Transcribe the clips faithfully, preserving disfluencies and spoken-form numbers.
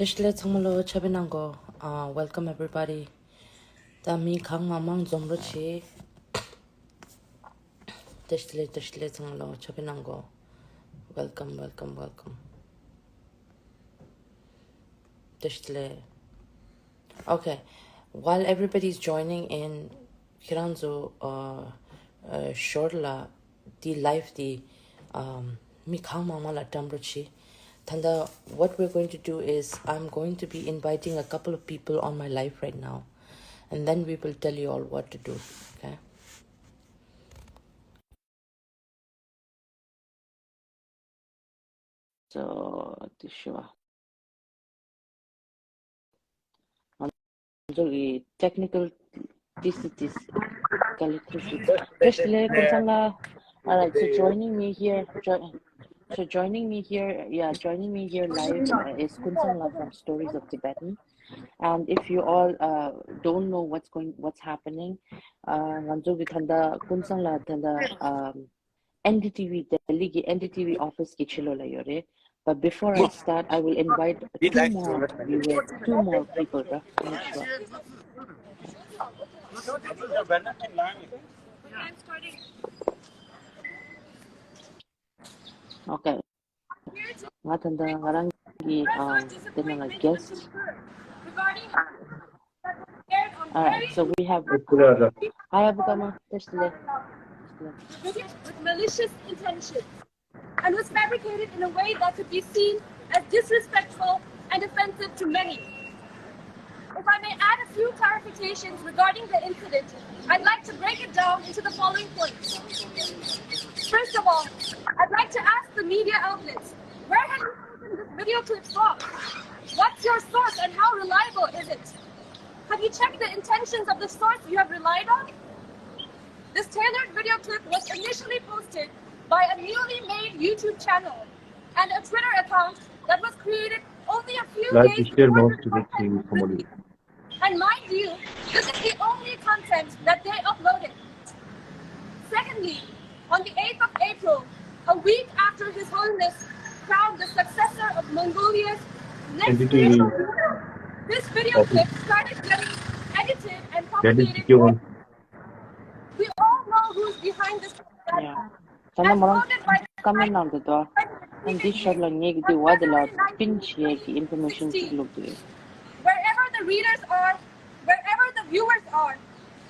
བཀྲ་ཤིས་བདེ་ལེགས་ཚང་མ་ལོ། ཕྱག་དཔེ་གནང་གོ། ཨ། Welcome everybody. ད་མི་གང་མང་མང་འཛོམས་རོགས་བྱེད། བཀྲ་ཤིས་བདེ་ལེགས། བཀྲ་ཤིས་བདེ་ལེགས་ཚང་མ་ལོ། ཕྱག་དཔེ་གནང་གོ། Welcome, welcome, welcome. བཀྲ་ཤིས་བདེ་ལེགས། Okay, while everybody is joining in, ཁྱེད་རང་ཚོ་ཨ་ཨ་ཞོར་ལ་འདི་live འདི་ཨམ་མི་གང་མང་མང་ལ་བཀྲམ་རོགས་བྱེད། ད་ལྟ་what we're going to do is I'm going to be inviting a couple of people on my live right now, and then we will tell you all what to do. Okay? So, དེ་ཞུ་བ། ང་ཚོ་གི་technical difficulties, difficulties. བཀྲ་ཤིས་བདེ་ལེགས་ཀུན་བཟང་ལགས། All right, so joining me here, jo- so joining me here, yeah, joining me here live uh, is Kunsang La from Stories of Tibetan. And if you all uh, don't know what's going, what's happening, uh, ང་ཚོ་གི་ད་ལྟ་ཀུན་བཟང་ལགས་ད་ལྟ um, N D T V, Delhi གི N D T V office གི་ཕྱི་ལོགས་ལ་ཡོད་རེད། But before I start, I will invite two more viewers, two more people ར། Make sure. Okay. ང་ད་ལྟ་ང་རང་གི་ཨ་དེ་ནང་ལ་guest. All right, so we have. Hi, Abukama. བཀྲ་ཤིས་བདེ་ལེགས། With malicious intentions and was fabricated in a way that could be seen as disrespectful and offensive to many. If I may add a few clarifications regarding the incident, I'd like to break it down into the following points. First of all, I'd like to ask the media outlets, where have you taken this video clip from? What's your source and how reliable is it? Have you checked the intentions of the source you have relied on? This tailored video clip was initially posted by a newly made YouTube channel and a Twitter account that was created only a few days before the content was leaked. And mind you, this is the only content that they uploaded. Secondly, on the eighth of April, a week after His Holiness crowned the successor of Mongolia's next spiritual leader, this video clip started getting edited and propagated. We all know who's behind this. Yeah. ད་ནི་མོ་རང་ཀ་མེན་ནང་དུ་དོ། ཨ་འདི་ཤར་ལ་ངེད་ཀྱི་འདི་བ་དེ་ལ་པིན་བྱེད་ཀྱི་ཨིན་ཕོར་མེ་ཤན་ཅིག་བླུགས་འདུག Wherever the readers are, wherever the viewers are,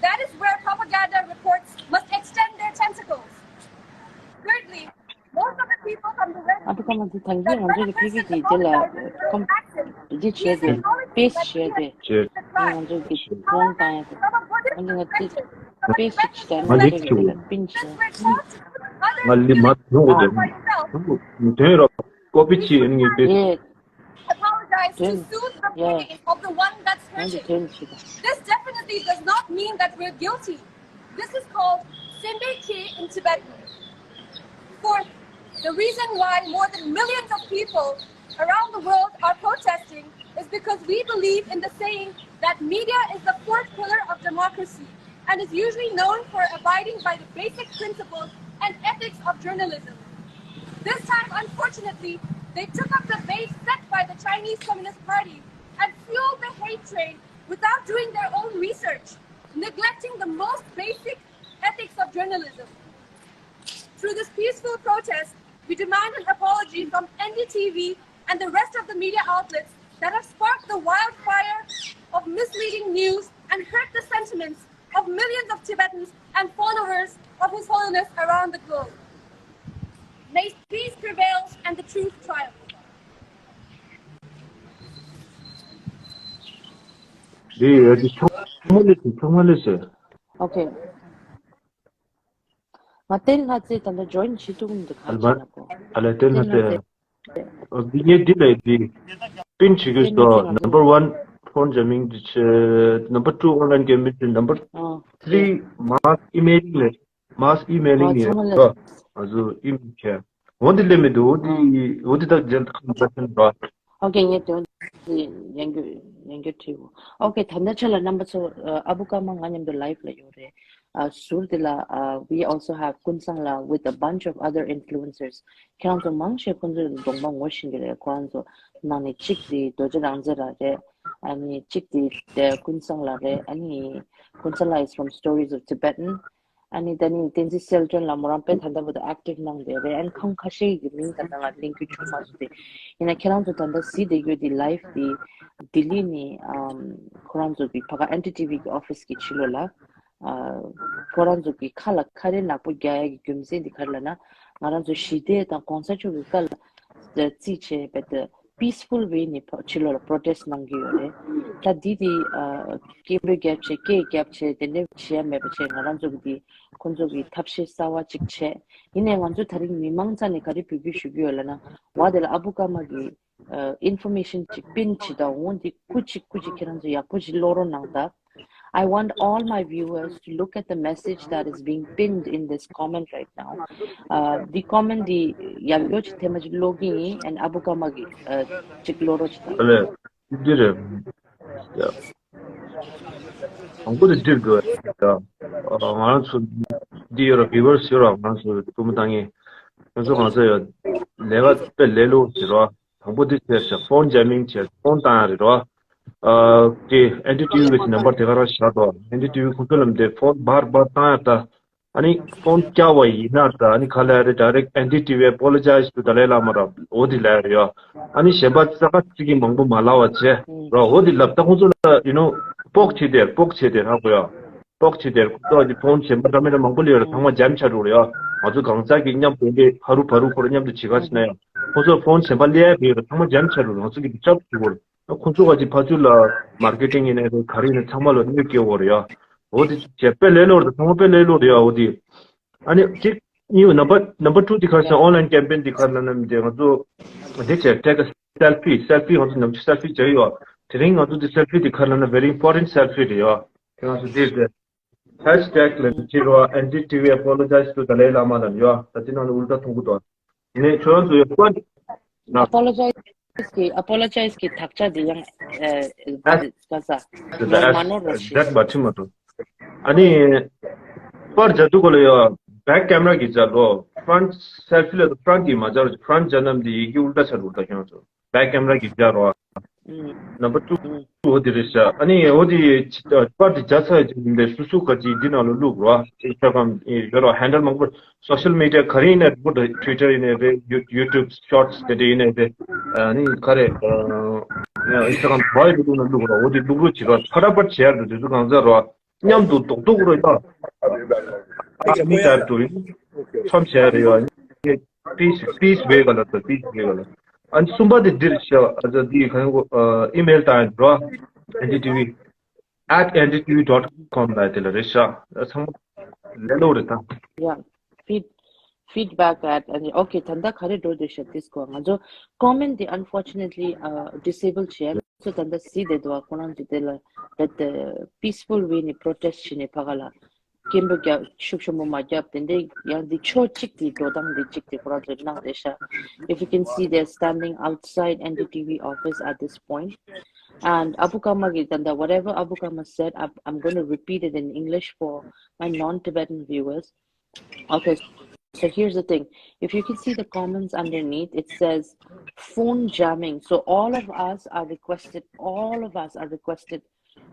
that is where propaganda reports must extend their tentacles. Thirdly, most of the people from the West. ཨ་ཕི་ཀ་མ་དེ་ཐང་གི་ང་ཚོ་གི་ཕི་གི་དེ་དེ་ལ་ཀོམ་དེ་བྱས་ཏེ་པེ་སི་བྱས་ཏེ་ང་ཚོ་གི་ཀོང་བཏང་ཡ་དེ་ང་ཚོ་ང་དེ་པེ་སི་ཅིག་ད་ང་ཚོ་གི་དེ་ལ་པིན་བྱས། ང་ལི་མ་ཐུང་གོ་དེ་དོན་རོ་ཀོ་པི་ཅི་ཨན་ངི་པེ་apologize to soothe the pain of the one that's hurting. This definitely does not mean that we're guilty. This is called Sembekhe in Tibetan. Fourth, the reason why more than millions of people around the world are protesting is because we believe in the saying that media is the fourth pillar of democracy and is usually known for abiding by the basic principles and ethics of journalism. This time, unfortunately, they took up the bait set by the Chinese Communist Party and fueled the hate train without doing their own research, neglecting the most basic ethics of journalism. Through this peaceful protest, we demand an apology from N D T V and the rest of the media outlets that have sparked the wildfire of misleading news and hurt the sentiments of millions of Tibetans and followers of His Holiness around the globe. May peace prevail and the truth triumph. འདི་འདི་ཚང་མ་ལས་ཚང་མ་ལས་ཟེར། Okay. ང་བསྟན་ལྷ་རྩེ་ད་ལྟ་join བྱེད་ཐུབ་མི་འདུག་ག་ཨ་ལ་ཨ་ལ་བསྟན་ལྷ་རྩེ། འདི་ངས་འདི་ལས་འདི་པིན་བྱེད་དགོས་སོ། Number one phone jamming, number two online gaming, number three mass emailing ལས། Mass emailing ཡིན་རོ། ང་ཚོ་email བྱས། འོ་འདི་སླེབས་མི་འདུག་འོ་འདི་འོ་འདི་དག་རྒྱལ་ཁམས་འཛམ་བུ་གླིང་རོ། Okay, ངས་དོན་འདི་ཡང་བསྐྱར་ཡང་བསྐྱར་བྲིས། Okay, ད་ལྟ་ཆ་ལ་རྣམ་པ་ཚོ་ཨ་བུ་ཀརྨ་ང་མཉམ་དུ་live ལ་ཡོད་རེད། ཨ་ཟུར་དེ་ལ་ཨ་we also have ཀུན་བཟང་ལགས with a bunch of other influencers. ཁྱེད་རང་ཚོ་མང་ཆེ་ཁོང་ཚོས་གདོང་པ་ངོ་ཤེས་ཀྱི་རེད། ཁོ་རང་ཚོ་ནང་ནས་གཅིག་དེ་རྡོ་རྗེ་རང་བཙན་ལགས་རེད། ཨ་ནི་གཅིག་དེ་ཀུན་བཟང་ལགས་རེད། ཨ་ནི་ཀུན་བཟང་ལགས is from Stories of Tibetan. ཨ་ནི་ད་ནི་བསྟན་འཛིན་གསལ་སྒྲོན་ལགས་མོ་རང་དཔེ་ད་ལྟ་བར་དུ་active གནང་བསྡད་རེད། ཨ་ནི་ཁོང་ཁ་ཤས་ཀྱི་མིང་ད་ལྟ་ང་གླེང་རྒྱུ་བྱུང་མ་སོང་སྟེ། ཡིན་ན་ཁྱེད་རང་ཚོ་ད་ལྟ་གཟིགས་བསྡད་ཡོད་དེ་live དེ་ལྡི་ལི་ནས་ཨམ་ཁོ་རང་ཚོ་གི་ཕ་ག་ཨེན་ཌི་ཊི་ཝི་གི་ཨོ་ཕི་སི་གི་ཕྱི་ལོགས་ལ། ཨ་ཁོ་རང་ཚོ་གི་ཁ་ལ་ཁ་རས་ནག་པོ་རྒྱག་ཡ་གི་རྒྱུ་མཚན་དེ་ག་རེ་ལབ་ན། ང་རང་ཚོ་ཞི་བདེ་དང་གོང་ས་མཆོག་གི་བཀའ་ལ་རྩིས་བྱས་པའི་peaceful way ནས་ཕ་ཕྱི་ལོགས་ལ་protest གནང་གི་ཡོད་རེད། ད་འདི་དེ་ཨ་སྐད་འབོད་བརྒྱབ་བྱས་སྐད་བརྒྱབ་བྱས་དེ་འདྲ་བྱས་ཡ་མེད་པ་བྱས། ང་རང་ཚོ་གི་དེ་ཁོང་ཚོ་གི་ཐབས་ཤེས་གསར་བ་ཅིག་བྱས། ཡིན་ནའི་ང་ཚོ་ད་རིང་མི་མང་རྩ་ནས་ག་རེ་འབོད་སྐུལ་ཞུ་གི་ཡོད་ལབ་ན། འོ་དེ་ལ་ཨ་བུ་ཀརྨ་གི་ཨ་ཨིན་ཕོར་མེ་ཤན་ཅིག་པིན་བྱེད་དང་འོ་འདི་སྐུ་གཅིག་སྐུ་གཅིག་ཁྱེད་རང་ཚོ་ཡག་པོ་ཞིག་ཀློག་རོགས་གནང་དང་། I want all my viewers to look at the message that is being pinned in this comment right now. Uh, the comment འདི་ཡག་ཡོད་ཅིག་ཐེངས་མ་ཅིག་ཀློག་གི་ཡིན། And ཨ་བུ་ཀརྨ་གི་ཨ་ཅིག་ཀློག་རོགས་བྱེད་དང་། ཨ་ལས། འདི་རེད། ཡ། དང་པོ་དེ་འདིར་འགྲོ་ཡ། ཨ་ང་རང་ཚོ་འདི་ཡོད་ར། viewers ཡོད་ར། ང་རང་ཚོ་སྤུ་མོ་བཏང་ངེས། ང་ཚོ་གང་ཚ་ཡོད། ལས་ཀ་དཔེ་ལས་སླ་པོ་ཞིག་རེད་བ། དང་པོ་དེ་ཟེར་ཤག phone jamming བྱས། phone བཏང་ཡ་རེད་བ། ཨ་དེ་ཨེན་ཌི་ཊི་ཝི་གི་number དེ་ག་རང་བཞག་འདུག་ཨེན་ཌི་ཊི་ཝི་ཁོང་ཚོ་ལ་དེ་phone འབར་འབར་བཏང་ཡ་ད། ཨ་ནི་phone བཀྱག་པ་ཡིན་ན་ད། ཨ་ནི་ག་ལབ་རེད། Direct N D T V apologize to Dalai Lama ར། འོ་དེ་ལབ་རེད་ཡ། ཨ་ནི་གཞན་པ་ས་ཁ་ཚིག་གི་མང་པོ་མ་ལབ་པ་བྱས་ར། འོ་དེ་ལབ་ད་ཁོང་ཚོ་ལ་you know་དཔོག་བྱེད་དེར་དཔོག་བྱེད་དེར་ཧ་གོ་ཡ། དཔོག་བྱེད་དེར་ཁོ་ཚོ་གི་phone གཞན་པ་འདྲ་མི་འདྲ་མང་པོ་སླེབས་ཡོད་ར། ཚང་མ་jam ཆགས་འགྲོ་རེད་ཡ། ང་ཚོ་གང་ཟག་གི་མཉམ་དུ་འདི་ཕ་རུ་ཕ་རུ་ཁོ་ར་མཉམ་དུ་བྱེད་ག་ཟེར་ན་ཡ། ཁོ་ཚོ་phone གཞན་པ་སླེབས་ཡ་ཡོད་ར། ཚང་མ་jam ཆགས་འགྲོ་རེད། ང་ཚོ་གི་disturb བྱེད་དགོས་རེད། ཁོ་ཚོ་ག་ཅིག་ཕར་ཚུར་ལ་marketing ཡིན་ནའི་རེད། ག་རེ་ཡིན་ནའི་ཚང་མ་ལ་གནོད་སྐྱེལ་བ་རེད་ཡ། འོ་དེ་བྱས་དཔེ་ལས་སླ་པོ་རེད། ཚང་མ་དཔེ་ལས་སླ་པོ་རེད་ཡ། འོ་དེ་ཨ་ནི་གཅིག་གཉིས་number number two དེ་ག་རེ་ཟེར། online campaign དེ་ག་རེ་ལབ་ན་དེ་ང་ཚོ་དེ་བྱས་take a selfie selfie ང་ཚོ་ནམ་རྒྱུན་selfie བྱེད་ཀྱི་ཡོད། དེ་རིང་ང་ཚོ་དེ་selfie དེ་ག་རེ་ལབ་ན་very important selfie རེད་ཡ། དེ་ང་ཚོ་དེ་དེ་hashtag ལ་བྱེད་རོགས། N D T V apologize to Dalai Lama ལབ་ཡོད། ད་དེ་ནང་ལ་ཨུལ་ཊ་མཐོང་གི་འདུག་ནས་ཁྱོད་ཚོ་ཡོད་པ། apologize གི apologize གི་དག་ཆ་དེ་ཡང་ཨ་ཨ་ས་ནོར་མ་ནོར་རོ་ཞིག that མ་ཁྲིམས་མ་འགྲོ། ཨ་ནི་པར་རྒྱག་དུས་སྐོར་ལ་ཡོད། back camera གི་རྒྱག་རོགས། front selfie ལ་front གི་མ་རྒྱག་རོགས། front རྒྱག་ནམ་དེ་ཡི་གེ་ཨུལ་ཊ་ཆགས་འགྲོ་ད་ཁྱོད་ཚོ། back camera གི་རྒྱག་རོགས། number two འོ་དེ་རེད་ཤག་ཨ་ནི་འོ་དེ་པར་དེ་རྒྱག་ཚར་ཡོད་ཀྱི་མིན་པས། སུ་སུ་ག་ཅིག་འདི་ནང་ལ་བླུགས་རོགས། Instagram ཡོད་རོགས། handle མང་པོ་social media ག་རེ་ཡིན་ནའི་རེད། Twitter ཡིན་ནའི་རེད། You- YouTube Shorts དེ་འདྲ་ཡིན་ནའི་རེད། ཨ་ནི་ག་རེ་Instagram བའི་རུ་ནང་བླུགས་རོགས། འོ་དེ་བླུགས་རོགས་བྱེད་རོགས། ཕ་ར་པར་བྱེད་ཡ་རེད། དེ་ཚོ་གང་ཟག་རོགས། མཉམ་དུ་རྡོག་རྡོག་རོ་ཡ། ཨ་མི་ལྟར་དུ་ཡིན། ཁྲོམ་བྱས་རེ་ཡོད། peace peace way ག་ལ་ད་peace way ག་ལ། ཨ་ནི་གསུམ་པ་དེ་འདིར་ཤ་ཨ་ད་འདི་ག་ཡང་གོ email དང་རོ། N D T V at N D T V dot com ལ་དེ་ལ་རེ་ཤ་ཚང་མ་ལས་ལོ་རེ་ད། Yeah, feed feedback at and okay ད་ལྟ་ག་རེ་འགྲོ་འདུག་ཤ་this གོ་ང་ཚོ་comment དེ་unfortunately uh disable བྱས། སོ་ད་ལྟ་གཟིགས་བསྡད་འདུག་ཁོ་རང་ཚོ་དེ་ལ་that the peaceful way ནས་protest བྱས་ནས་ཕ་ག་ལ་སྐད་འབོད་རྒྱབ་ཤུགས་ཆེན་པོ་མ་རྒྱབ། དེ་འདྲའི་ཡང་འདི་ཕྱོགས་གཅིག་དེ་འགྲོ་སྟངས་འདི་གཅིག་དེ་ཁོ་རང་ཚོ་གནང་བསྡད་ཤག If you can see, they're standing outside N D T V office at this point. And Abu Kama གིས་ད་ལྟ whatever Abu Kama said, I'm, I'm going to repeat it in English for my non-Tibetan viewers. Okay, so here's the thing. If you can see the comments underneath, it says phone jamming. So all of us are requested, all of us are requested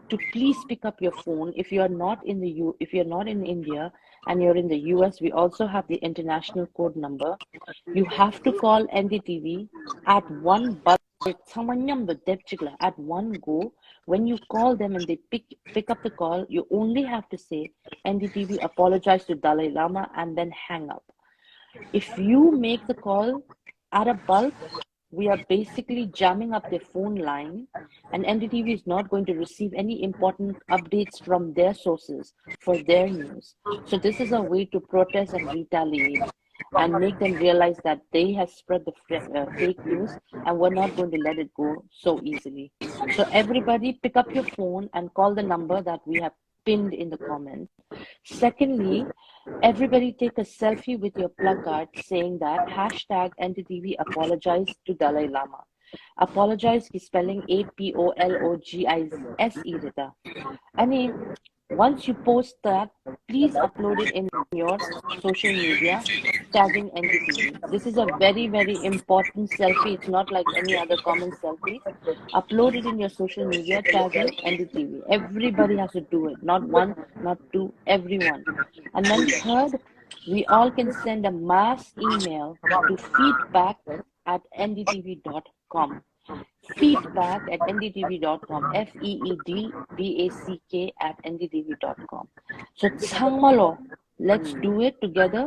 to please pick up your phone if you are not in the U if you're not in India and you're in the U S, we also have the international code number. You have to call N D T V at one bulk. ཚང་མ་མཉམ་དུ་སྡེབ་གཅིག་ལ་at one go. When you call them and they pick pick up the call, you only have to say N D T V apologize to Dalai Lama and then hang up. If you make the call at a bulk, we are basically jamming up their phone line, and N D T V is not going to receive any important updates from their sources for their news. So this is a way to protest and retaliate and make them realize that they have spread the fr- uh, fake news, and we're not going to let it go so easily. So everybody pick up your phone and call the number that we have pinned in the comment. Secondly, everybody take a selfie with your placard saying that hashtag N D T V apologize to Dalai Lama. Apologize གི་spelling A P O L O G I S E རེད་ད། ཨ་ནི་ Once you post that, please upload it in your social media, tagging N D T V. This is a very, very important selfie. It's not like any other common selfie. Upload it in your social media, tagging N D T V. Everybody has to do it. Not one, not two, everyone. And then third, we all can send a mass email to feedback at N D T V dot com. Feedback at N D T V dot com. F E E D B A C K at N D T V dot com. So, ཚང་མ་ལོ, let's do it together.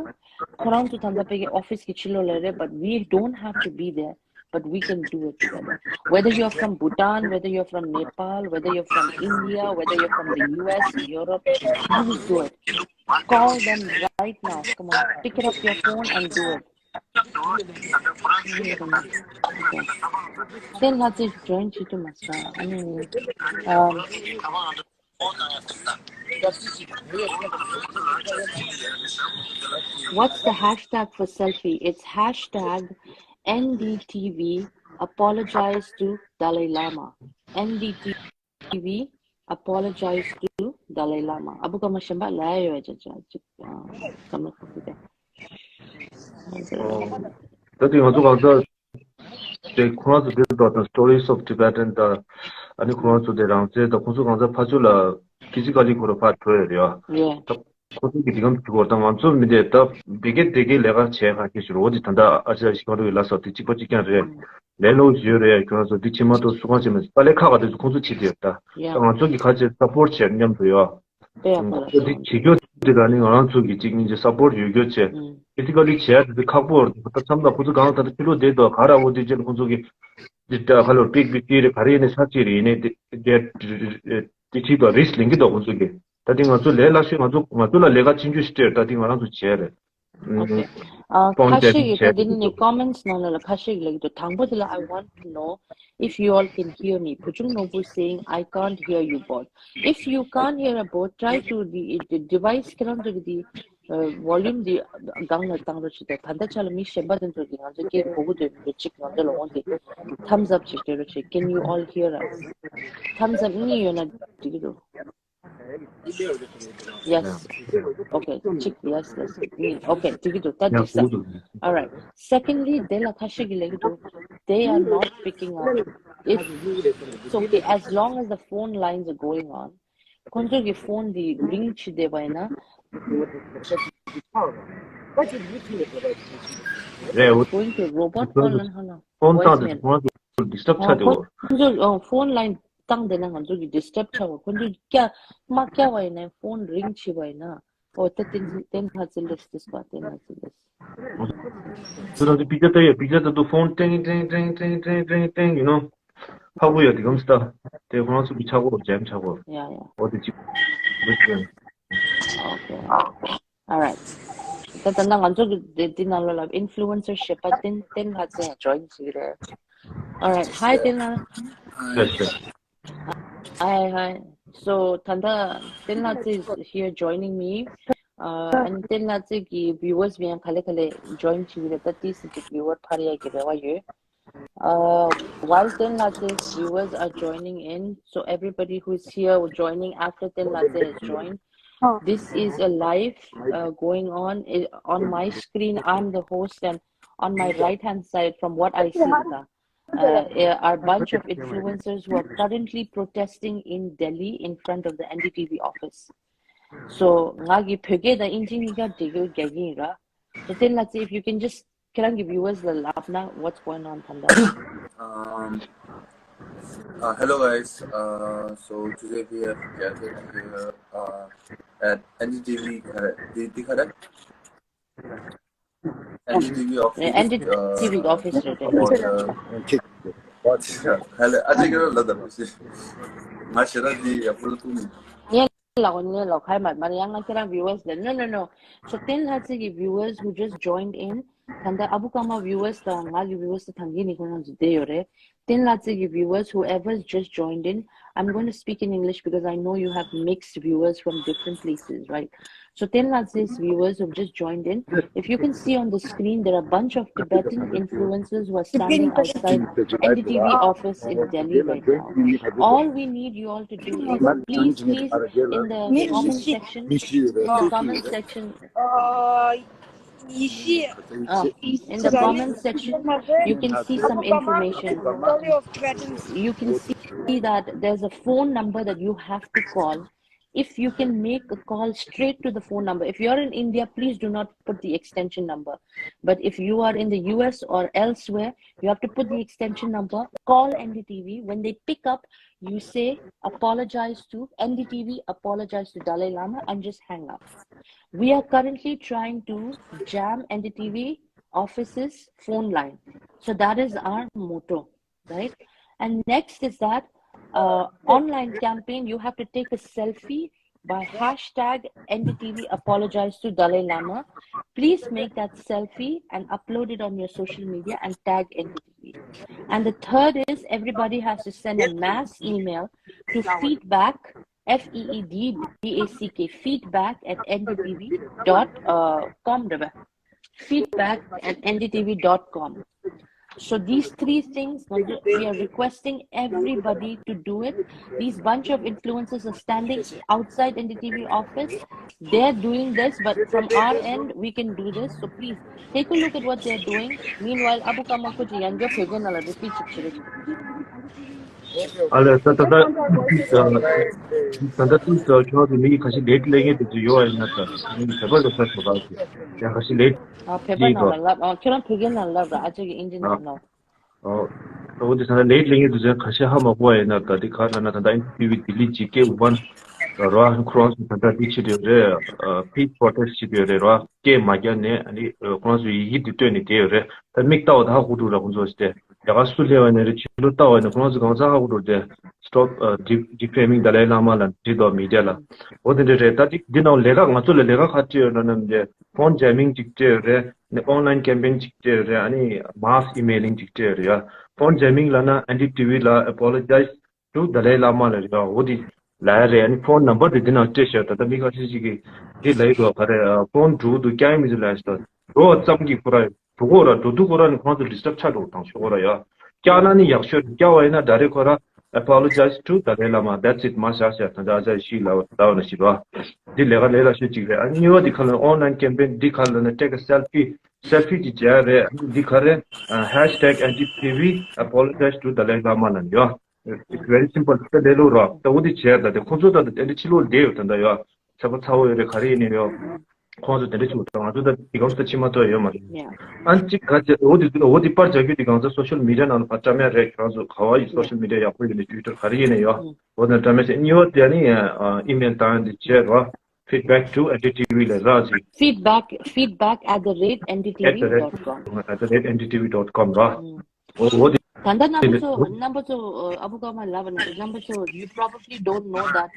ཁོ་རང་ཚོ་ད་ལྟ་ཕ་གི་office གི་ཕྱི་ལོགས་ལ་རེད། But we don't have to be there. But we can do it together. Whether you're from Bhutan, whether you're from Nepal, whether you're from India, whether you're from the U S, Europe, you will do it. Call them right now. Come on, pick it up your phone and do it. དེ་ལྷ་རྩེ་join བྱེད་ཐུབ་མ་སོང་། ཨ་ནི། ཨམ། What's the hashtag for selfie? It's hashtag N D T V apologize to Dalai Lama. N D T V apologize to Dalai Lama. ཨ་བུ་ཀ་མ་གཞན་པ་ལ་ཡོད་ཅེས་ཅེས་ཅིག་ཨ་ཀ་མ་ཁུ་ཁུ་དེ། ད་དེ་ང་ཚོ་གང་ལྟར་དེ་ཁོ་རང་ཚོ་དེ་དག་དང་Stories of Tibetan དང་ཨ་ནི་ཁོ་རང་ཚོ་དེ་རང་བཙན་དང་ཁོ་ཚོ་གང་ལྟར་ཕར་ཚུར་ལ་physically ཁོ་རང་ཕར་འགྲོ་ཡོད་རེད་ཡ། ད་ཁོ་ཚོ་གི་དེ་གམ་དེ་གོ་ད་ང་ཚོ་མི་འདས་ད་དེ་གེ་དེ་གེ་ལས་ཀ་བྱས་ཁ་ཁེ་ཞུ་རོ། འོ་དེ་ད་ལྟ་ཨ་ཅག་ཤི་ཁ་རུ་ཡི་ལ་སོགས་དེ་གཅིག་པ་གཅིག་རྐྱང་རེད། ལས་སླ་པོ་ཞིག་ཡོད་རེད། ཁྱོད་རང་ཚོ་འདི་བྱེད་མ་ཐུབ་སུ་གང་བྱེད་མ་ཐུབ་ད་ལས་ཁག་ག་དེ་ཚོ་ཁོང་ཚོ་བྱེད་དེ་ཡོད་ད། ད་ང་ཚོ་གི་ཁ་ཆེ་support བྱེད་མཉམ་དུ་ཡོད། དེ་ཡང་ཁོ་ལ་ཁོ་འདི་བྱེད་རྒྱུ་དེ་ལ་ནི་ང་རང་ཚོ་གི་གཅིག་གཉིས་ཀྱི་support ཡོད་རྒྱུ་བྱེད། physically བྱས་དེ་ཁག་པོ་རེད། ད་མཚམས་ད་ཁོ་ཚོ་གང་ད་ད་ཕྱི་ལོགས་བསྡད་དོ་ག་ར་འོ་དེ་རྗེས་ལ་ཁོ་ཚོ་གི་འདི་ད་ཁ་ལོ་པིག་པིག་ཏི་རེད་ག་རེ་ཡིན་ནི་ས་ཅི་རེད་ཡིན་ནི་དེ་དེ་དེ་ཁྲིད་དོ་risk ལེན་གི་འདུག་ཁོ་ཚོ་གི། ད་དེ་ང་ཚོ་ལས་སླ་ཤོས་ང་ཚོ་ང་ཚོ་ལ་ལས་ཀ་ཆེན་ཆུང་ཞིག་སྤྲད་ད་དེ་ང་རང་ཚོ་བྱས་རེད། Okay. ཨ་ཁ་ཤས་ཀྱིས་ད་འདི་ནི་comments ནང་ལ་ཁ་ཤས་ཀྱིས་ལབ་ཀྱི་འདུག་དང་པོ་དེ་ལ་I want to know if you all can hear me. བུ་ཆུང་ནོར་བུ་saying I can't hear you both. If you can't hear a both, try to the, the device ཁྱེད་རང་ཚོ་གི་དེ་volume དེ་སྒང་ལ་བཏང་རོགས་བྱེད་དང་། ད་ལྟ་ཆ་ལ་མི་གཞན་པ་དེ་ཚོ་གིས་ང་ཚོ་སྐད་གོ་གི་འདུག་མི་འདུག་གཅིག་ང་ཚོ་ལ་འོང་དེ་thumbs up ཅིག་སྤྲད་རོགས་བྱེད། Can you all hear us? Thumbs up གཉིས་ཡོད་ན་འགྲིག་གི་འདུག Yes. Okay. གཅིག yes, yes. གཉིས okay འགྲིག་གི་འདུག་ད་འགྲིག་ས། All right. Secondly དེ་ལ་ཁ་ཤས་ཀྱིས་ལབ་ཀྱི་འདུག They are not picking up. It's okay as long as the phone lines are going on. ཁོང་ཚོ་གི་phone དེ་ring བྱེད་བསྡད་པ་ཡིན་ན། རེད། འོ། Going to robot call ལ་ཧ་ལ། phone བཏང་དེ་ཁོང་ཚོ་disturb ཆགས་དེ་འོ། ཁོང་ཚོ་phone line བཏང་བསྡད་ན་ང་ཚོ་གི་disturb ཆགས་པ། ཁོང་ཚོ་བསྐྱལ་མ་བསྐྱལ་བ་ཡིན་ན། phone ring བྱས་པ་ཡིན་ན། འོ་ད་བསྟན་བསྟན་ལྷ་རྩེ་ལགས་this part བསྟན་ལྷ་རྩེ་ལགས། ཁྱོད་རང་ཚོ་པིག་ཅར་ལྟ་ཡ། པིག་ཅར་ལྟ་དུས་phone ཏྲེང་ཏྲེང་ཏྲེང་ཏྲེང་ཏྲེང་ཏྲེང་ཡིན་ནོ། ཕག་པོ་ཡ་དེ་གམ་སྟ། དེ་ཁོ་རང་ཚོ་གི་ཆག་སྒོ་ཇེམ་ཆག་སྒོ། Yeah, yeah. འོ་དེ་གཅིག Okay. All right. ད་ད་ན་ང་ཚོ་གི་དེ་དེ་ནང་ལོགས་ལ་influencer ཞེས་པ་བསྟན་བསྟན་ལྷ་རྩེ་join བྱེད་ཀྱི་རེད། All right. Hi བསྟན་ལྷ། Yes, yes. Hi, hi. So ད་ལྟ་བསྟན་ལྷ་རྩེ is here joining me. Uh, and བསྟན་ལྷ་རྩེ་གི་viewers ཡང་ག་ལེ་ག་ལེ་join བྱེད་ཀྱི་རེད། ད་ཏིས་ཀྱི་viewer འཕར་ཡག་གི་རེ་བ་ཡོད། Uh, while བསྟན་ལྷ་རྩེ viewers are joining in, so everybody who is here joining after བསྟན་ལྷ་རྩེ has joined, this is a live uh, going on. I- on my screen. I'm the host, and on my right hand side, from what I see, uh, uh, are a bunch of influencers who are currently protesting in Delhi in front of the N D T V office. So ང་གི་བོད་སྐད་དང་དབྱིན་ཇི་གཉིས་ཀ་འགྲིག་གི་རྒྱག་གི་ཡིན་ར། So བསྟན་ལྷ་རྩེ, if you can just ཁྱེད་རང་གི་viewers ལ་ལབ་ན། What's going on, Panda? Um, uh, hello guys. Uh, so today we are gathered here uh, at N D T V. Uh, the, the, N D T V office. N D T V office. Uh, about, uh, what? Hello, I think you're a lot of. ལ་འོ་ནས་ལོ་ཁ་མ་མ་ཡང་ང་ཁྱེད་རང་viewers ལ། No, no, no. So བསྟན་ལྷ་རྩེ་གི་viewers who just joined in. ད་ལྟ་ཨ་བུ་ཀརྨ་viewers དང་ང་གི་viewers དང་གི་ནི་ཁོ་རང་ཚོ་བསྡད་ཡོད་རེད། Tenlatse's viewers, whoever's just joined in, I'm going to speak in English because I know you have mixed viewers from different places, right? So Tenlatse's viewers who've just joined in, if you can see on the screen, there are a bunch of Tibetan influencers who are standing outside N D T V office in Delhi right now. All we need you all to do is please, please, in the comment section, in the comment section, uh, in the comment section, you can see some information. You can see that there's a phone number that you have to call. If you can make a call straight to the phone number. If you're in India, please do not put the extension number. But if you are in the U S or elsewhere, you have to put the extension number, call N D T V. When they pick up, you say, "Apologize to N D T V, apologize to Dalai Lama," and just hang up. We are currently trying to jam N D T V office's phone line. So that is our motto, right? And next is that uh, online campaign, you have to take a selfie by hashtag N D T V apologize to Dalai Lama. Please make that selfie and upload it on your social media and tag N D T V. And the third is everybody has to send a mass email to feedback, F E E D B A C K, feedback at N D T V dot com. Feedback at N D T V dot com. So these three things, we are requesting everybody to do it. These bunch of influencers are standing outside N D T V office. They're doing this, but from our end, we can do this. So please take a look at what they're doing. Meanwhile, Abu Kama kuji yangyo phege nala repeat chukchire. ཨ་ལས། ད་ད་ད་ད་ད་ཏུས་ད་ཁྱོད་ཀྱི་མི་ཁ་ཤས་ལེ་ཊི་ལེ་ངེས་དེ་ཚོ་ཡོད་ཨེ་ན། ད་མི་ཁ་པར་ལ་ས་ཐོབ་པ་ཡ་ཁ་ཤས་ལེ་ཊི་ཨ་ཕེ་པ་ནང་ལ་ལབ། ཨ་ཁྱོད་རང་ཕེ་གེ་ནང་ལབ་ར། ཨ་ཅག་གི་ཨིན་ཇི་ནང་ལ། ཨོ་ད་འོ་དེ་ས་ན་ལེ་ཊི་ལེ་ངེས་དེ་ཚོ་ཁ་ཤས་ཧ་མ་གོ་ཨེ་ན། ད་དེ་ག་ལ་ན་ད་ད་ཨེན་ཌི་ཊི་ཝི་ལྡི་ལི་ཇི་ཀེ་ཝན་ར་ཁོ་རང་ཚོ་ད་ད་དེ་བྱེད་དེ་རེད། ཕིས་པོ་རོ་ཊེ་སི་ཊི་བྱེད་དེ་རེད། ར་སྐད་མ་རྒྱག་ནས་ཨ་ནི་ཁོ་རང་ཚོ་ཡི་གེ་དེ་བཏོན་ནས་བསྡད་ཡོད་རེད། ད་མིག་ལྟ་བ་ད་ཧ་གོ་འགྲོ་ར་ཁོ་ཚོ་ཞིག་དེ། རྒྱ་གར་སུ་སླེབས་པ་ནས་རེད། ཕྱི་ལོགས་ལྟ་བ་ནས་ཁོ་རང་ཚོ་གང་ས་ཧ་གོ་འགྲོ་དེ། Stop uh, de- defaming Dalai Lama ལ་འབྲི་འདུག་མི་ཌི་ཡ་ལ། འོ་དེ་འདྲ་རེད། ད་འདི་འདི་ནང་ལས་ཀ་ང་ཚོ་ལ་ལས་ཀ་ག་སྤྲད་ཡོད་ལབ་ན་འདི་ཕོན་ཇེ་མིང་ཅིག་སྤྲད་ཡོད་རེད། ནི་ཨོན་ལན་ཀེམ་པེན་ཅིག་སྤྲད་ཡོད་རེད། ཨ་ནི་མཱ་སི་ཨི་མེ་ལིང་ཅིག་སྤྲད་ཡོད་རེད་ཡ། ཕོན་ཇེ་མིང་ལབ་ན་ཨན་ཌི་ཊི་ཝི་ལ་ཨེ་པོ་ལོ་ཇའི་ཛི་ཊུ་ཌ་ལའི་ལ་མ་ལ་རེད་ཡ། འོ་དེ་ལབ་ཡ་རེད། ཨ་ནི་ཕོན་ནམ་བར་དེ་འདི་ནང་སྤྲད་ཤག་ད་ལྟ་མི་ཁ་ཤས་ཤིག་གིས་འདི་ལབ་ཡོད་འདུག་ག་རེ་ཕོན་འགྲོ་གི་འདུག་རྒྱག་ཡ་མི་འདུག་ལབ་ཡ་ཞིག་ད་འགྲོ་བ་ཙམ་གྱིས་ཁོ་ར། འགྲོ་གོ་ར་འགྲོ་དུས་ཁོ་ར་ནི་ཁོང་ཚོ་ཌི་སི་ཊབ་ཆགས་འགྲོ་དང་ཤོག་གོ་ར་ཡ། བསྐྱར་ན་ནི་ཡག་ཤོས་རེད། བསྐྱར་བ་ཡིན་ན་ད་རེས་ཁོ་ར་apologize to Dalai Lama, that's it མ་བཞག་བཞག་ད་ལྟ་ཨ་ཅག་ཤི་ལ་ད་བ་ན་ཤི་ར། འདི་ལས་ཀ་ལས་ལ་ཤོད་ཅིག་རེད། ཨ་གཉིས་པ་འདི་ཁ་ལ་ཨོན་ལན་ཀེམ་པེན་འདི་ཁ་ལ་ན་take a selfie, selfie ཅིག་བྱས་རེད། འདི་ཁ་རེད། Hashtag N D T V apologize to Dalai Lama ལ་ཡ། It's very simple. ད་ལས་ལོ་ར་ད་འོ་འདི་བྱས་ད་དེ་ཁོ་ཚོ་ད་དེ་འདྲ་ཕྱི་ལོགས་བསྡད་ཡོད་ད་ད་ཡ། ཚ་པོ་ཚ་བོ་ཡོད་རེད། ག་རེ་ཡིན་ནི་ཡོད། ཁོང་ཚོ་དེ་འདྲ་བྱུང་ད་ང་ཚོ་ད་དེ་གམ་ས་ཕྱི་མ་ཐོག་ཡོད་མ་རེད། ཨན་གཅིག་ག་ཅེ་འོ་དེ་འོ་དེ་པར་རྒྱག་རྒྱུ་དེ་གང་ཚ་སོ་ཤལ་མི་ཌི་ཡ་ནང་ལ་ཕར་བཀྲམ་ཡ་རེད། ཁྱོད་རང་ཚོ་ག་བ་ཡི་སོ་ཤལ་མི་ཌི་ཡ་ཡག་པོ་ཡོད་ནི་ཊུ་ཝི་ཊར་ག་རེ་ཡིན་ནི་ཡོད། འོ་དེ་བཀྲམ་ཡ་ཞེས་གཉིས་པ་དེ་ནི་ཨི་མེལ་བཏང་ཡ་དེ་བྱས་རོགས། Feedback to N D T V ལ་རག་ཅིག feedback, feedback at the rate N D T V dot com. At the rate N D T V dot com ར། འོ་འོ་དེ། ད་ལྟ་རྣམ་པ་ཚོ་རྣམ་པ་ཚོ་ཨ་བུ་ཀ་མ་ལབ་ན་རྣམ་པ་ཚོ you probably don't know that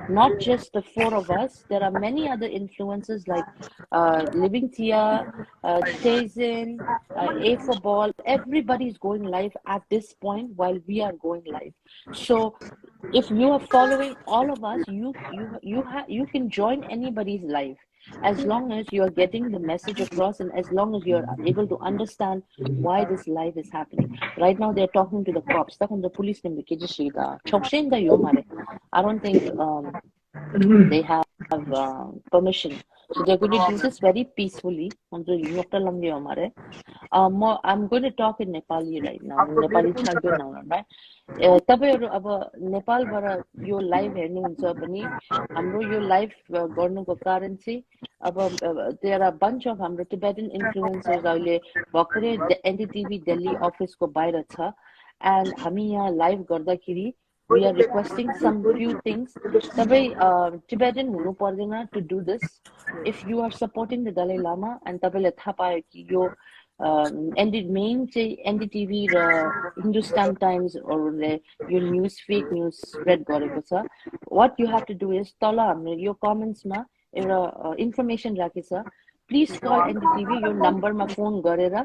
not just the four of us, there are many other influencers like uh, Living Tia, uh, Tezin, uh, A for Ball. Everybody is going live at this point while we are going live. So if you are following all of us, you you you have you can join anybody's live as long as you are getting the message across and as long as you are able to understand why this live is happening. Right now, they're talking to the cops. ད་ཁོང་ཚོ་པུ་ལིས་ནས་མི་སྐད་ཆ་ཞིག་དང་ཆོག་མཆན་ད་ཡོད་མ་རེད། I don't think um, they have uh, permission. So they're going to do this very peacefully. ཁོང་ཚོ་རྙོག་དྲ་ལངས་ཡོད་མ་རེད། Uh, mo- I'm going to talk in Nepali right now. Nepali ཆགས་རྒྱུ་ནང་ལ་right. ཨེ་ད་པེ་རུ་ཨ་བ་ནེ་པཱལ་བར་ཡོ་ལའིབ་ཧེ་ནིང་ཚོ་བ་ནི་ཨམ་རོ་ཡོ་ལའིབ་གོར་ནུ་གོ་ཀ་རན་སི་ཨ་བ། There are bunch of ཨམ་རོ་Tibetan influencers ཨ་ལེ་བོ་ཀ་རེ་the N D T V Delhi office གོ་བའི་ར་ཚ། And ཧ་མི་ཡ་ལའིབ་གོར་ད་ཁི་རི། We are requesting some few things. ད་པེ་ཨ་Tibetan མུ་ནུ་པར་དེ་ན་to do this. If you are supporting the Dalai Lama and ད་པེ་ལ་ཐ་པ་ཡོ་ཀི་ཡོ um, N D main चाहिँ N D T V raw Hindustan Times or ले यो news fake news spread गरेको छ। What you have to do is तल हाम्रो यो comments मा एउटा अ, information राखेको छ। Please call N D T V यो नम्बरमा फोन गरेर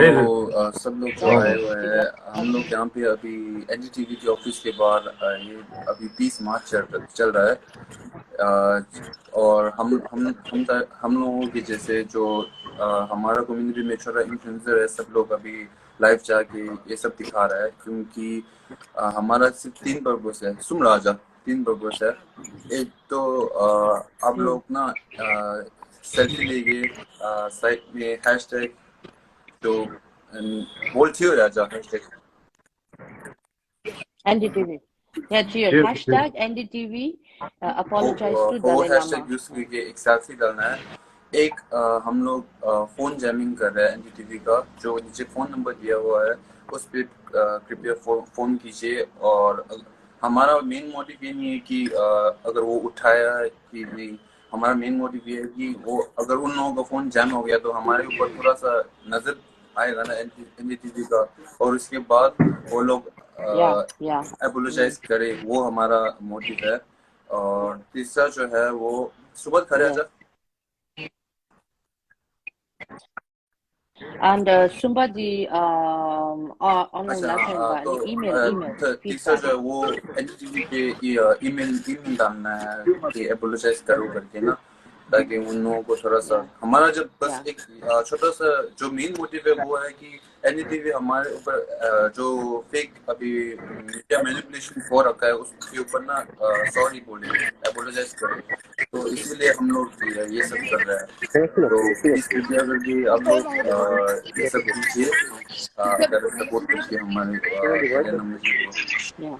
तो अ, सब लोग जो आए हुए हैं, हम लोग यहाँ पे अभी एनडीटीवी के ऑफिस के बाहर, अ, ये अभी पीस मार्च चल, चल रहा है। अ, और हम हम हम त- हम लोगों के जैसे जो, अ, हमारा कम्युनिटी में छोटा इन्फ्लुएंसर है, सब लोग अभी लाइव जाके ये सब दिखा रहा है, क्योंकि अ, हमारा सिर्फ तीन पर्पस है, सुम राजा, तीन पर्पस है। एक तो अ, आप लोग ना सेल्फी लेके साइड में हैशटैग जो बोल थियो राजा, हैशटैग एनडीटीवी। या, थियो। Hashtag NDTV, a, apologize to वो Dalai Lama। हैशटैग यूज करके एक सेल्फी डालना है। एक अ, हम लोग फोन जैमिंग कर रहे हैं एनडीटीवी का, जो नीचे फोन नंबर दिया हुआ है, उस पर कृपया फोन कीजिए। और हमारा मेन मोटिव ये नहीं है कि अ, अगर वो उठाया है कि नहीं, हमारा मेन मोटिव ये है कि वो, अगर उन लोगों का फोन जैम हो गया तो हमारे ऊपर थोड़ा सा नजर आएगा ना एनडीटीवी का, और उसके बाद वो लोग या या अपोलोजाइज करें, वो हमारा मोटिव है। और तीसरा जो है वो सुबह खरे आजा। And uh, Sumba ji, um, uh, online अच्छा, platform अ, का तो email, अ, email, थ- तीसरा जो है वो एनडीटीवी के ईमेल ईमेल डालना है कि अपोलोजाइज करो करके ना, ताकि उन लोगों को थोड़ा सा, हमारा जब बस या एक अ, छोटा सा जो मेन मोटिव है वो है कि एनडीटीवी हमारे ऊपर अ, जो फेक अभी मीडिया मैनिपुलेशन हो रखा है, उसके ऊपर ना सॉरी बोले, अपोलोजाइज करें। तो इसीलिए हम लोग ये ये सब कर रहे हैं। तो प्लीज कृपया करके आप लोग अ, ये सब कीजिए, अ, अगर सपोर्ट कीजिए हमारे अ, हरियाणा में को। Yeah.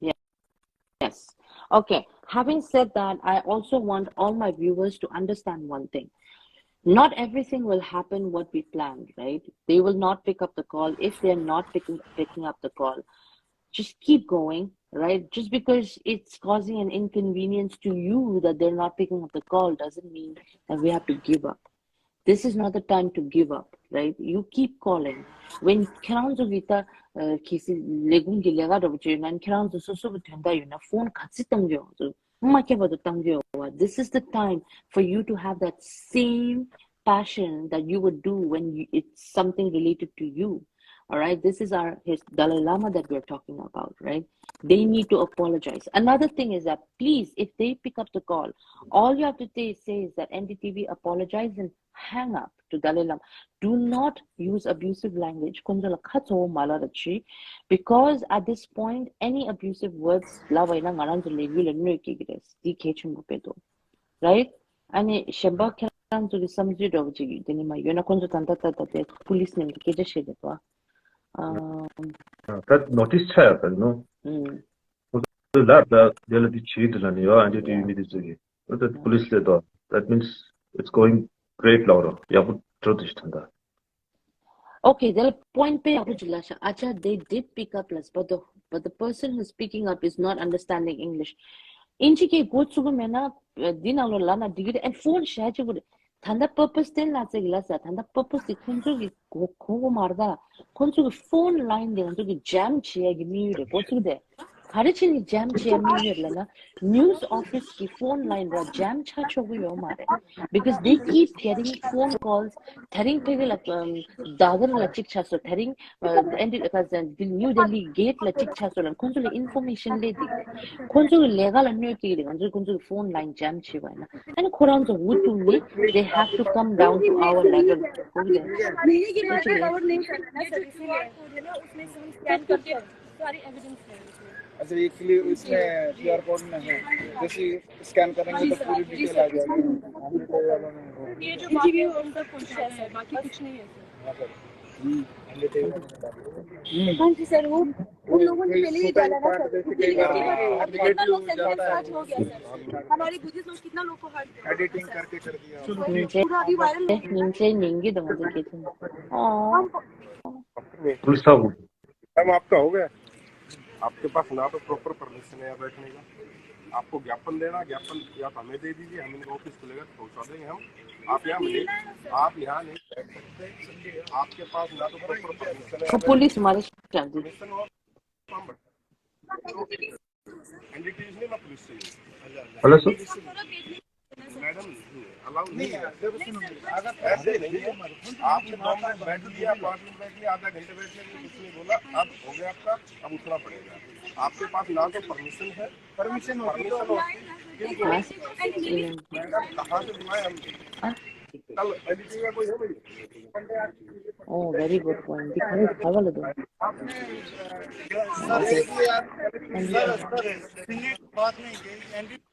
Yeah. Yes. Okay. Having said that, I also want all my viewers to understand one thing. Not everything will happen what we planned, right? They will not pick up the call. If they're not picking picking up the call, just keep going, right? Just because it's causing an inconvenience to you that they're not picking up the call doesn't mean that we have to give up. This is not the time to give up, right? You keep calling. When ཁྱེད་རང་ཚོ་གི་ད་ཁྱེད་སི་ལས་ཁུངས་ཀྱི་ལས་ཀ་འདྲ་པོ་བྱས་ན་ཁྱེད་རང་ཚོ་སོ་སོ་གི་དོན་དག་ཡོད་ན་ཕོན་ག་ཚོད་བཏང་གི་ཡོད། ཚོ་མ་ཁྱབ་པ་དུ་བཏང་གི་ཡོད་པ། This is the time for you to have that same passion that you would do when you, it's something related to you. All right, this is our his Dalai Lama that we're talking about, right? They need to apologize. Another thing is that please, if they pick up the call, all you have to say, say is that N D T V apologize and hang up to Dalai Lama. Do not use abusive language. ཁོང་ཚོ་ལ་ཁ་ཚ་པོ་མ་ལབ་རོགས་གྱིས། Because at this point, any abusive words ལབ་པ་ཡིན་ན་ང་རང་ཚོ་ལས་འགུལ་ལ་གནོད་སྐྱེལ་གྱི་རེད། འདི་གལ་ཆེན་པོ་དཔེ་འདུག Right? ཨ་ནི་གཞན་པ་ཁྱེད་རང་ཚོ་གི་བསམ་ཚུལ་འདྲ་པོ་ཅིག་དེ་ནི་མ་ཡོད་ན་ཁོང་ཚོ་ད་ལྟ་ད་ལྟ་དེ་པུ་ལིས་མཉམ་དུ་སྐད་ཆ་བཤད་བསྡད་པ། ཨ། ད་ནོ་ཊིས་ཆགས་ཡོད་པ་ནོ། ཨུམ། ཁོ་ཚོ་ལབ་ད་དེ་ལ་དེ་བྱེད་དུ་ལ་ནི་ཡོད། ཨ་འདྲ་དེ་ཡོད་མི་དེ་ཚོ་གི་ཁོ་ཚོ་པུ་ལིས་ལས་དོ། That means it's going great ལོ་རོ། ཡག་པོ་འགྲོ་དུ་ཞིག་ཐོན་ད། Okay, དེ་ལ་པོ་ཡིན་པེ་ཡག་པོ་ཅིག་ལ་ཤ་ཨ་ཅག they did pick up less, but the but the person who's picking up is not understanding English. ཨིན་ཇི་སྐད་གོ་ཚུགས་ཀྱི་མེད་ན་འདི་ནང་ལོགས་ལབ་ན་འགྲིག་གི་རེད། ཨེན་ཕོན་བྱས་ཅིག་གོ་རེད། ད་ལྟ་པར་པ་སི་བསྟན་ལ་ཙེ་གི་ལ་ས་ད་ལྟ་པར་པ་སི་དེ་ཁོང་ཚོ་གི་གོ་གོ་གོ་མ་རེད་ད། ཁོང་ཚོ་གི་ཕོན་ལ་ཡིན་དེ་ང་ཚོ་གི་ཇམ་བྱེད་ཡ་གི་དམིགས་ཡུལ་རེད། གོ་ཚུགས་དེ་ག་རེ་བྱས་ནས་ཇམ་བྱེད་ཡ་དམིགས་ཡུལ་ལབ་ན་ནིའུ་སི་ཨོ་ཕི་སི་གི་ཕོན་ལ་ཡིན་ར་ཇམ་ཆགས་ཆོག་གི་ཡོད་མ་རེད། Because they keep getting phone calls. དེ་རིང་ཕ་གི་ལ་ཨམ་དཱ་དར་ལ་གཅིག་ཆགས་སོང་། དེ་རིང་ཨ་ཨེན་ཌི་ཁ་ཟན་དིལ་ནིའུ་དིལ་ལི་གེ་ཊི་ལ་གཅིག་ཆགས་སོང་ལ་ཁོང་ཚོ་ལ་ཨིན་ཕོར་མེ་ཤན་སླེབས་འདུག་ཁོང་ཚོ་གི་ལས་ཀ་ལ་གནོད་སྐྱེལ་གི་རེད། ང་ཚོས་ཁོང་ཚོ་གི་ཕོན་ལ་ཡིན་ཇམ་བྱས་པ་ཡིན་ན། ཨ་ནི་ཁོ་རང་ཚོ་འུ་ཐུག་ནི། They have to come down to our level. भैया, ये QR code cover नहीं करना ना सर, इसीलिए। अच्छा, ये क्लियर, इसमें QR code में है, जैसे स्कैन करेंगे तो पूरी डिटेल आ जाएगी। ये जो बाकी उनका कुछ है सर, बाकी कुछ नहीं है सर। हाँ जी सर, वो उन लोगों ने पहले ही डाला ना सर, उनके लिए कि अब कितना लोग सेंसिटिव हर्ट हो गया सर, हमारे बुद्धिस्ट लोग कितना लोग को हर्ट किया सर। पूरा अभी वायरल हो गया। ཉིན་མཚན་ཉིན་གྱི་དང་འདི་སྐད་ཆ། ཨོ། पुलिस साहब, मैम, आपका हो गया। आपके पास ना तो प्रॉपर परमिशन है यहाँ बैठने का, आपको ज्ञापन देना, ज्ञापन या तो हमें दे दीजिए, हम इनको ऑफिस खुलेगा तो पहुँचा देंगे हम। आप यहाँ मिले, आप यहाँ नहीं बैठ सकते, आपके पास ना तो प्रॉपर परमिशन है। पुलिस हमारे साथ। परमिशन हो, हम बैठ सकते हैं। एनडीटीवी नहीं, मैं पुलिस से ही हूँ। Hello sir. मैडम, नहीं है, अलाउ नहीं है। ऐसे नहीं है। आपने दो मिनट बैठ लिया, पाँच मिनट बैठ लिया, आधा घंटे बैठ लिया, कुछ नहीं बोला, अब हो गया आपका, अब उठना पड़ेगा। आपके पास ना तो परमिशन है, परमिशन होती तो मैडम कहाँ से बुलाए हम? कल एनडीटीवी का कोई है भाई? Oh, very good point. दिखाने दिखावा लगे। सर, सर, सर, सीनियर बात नहीं की, NDTV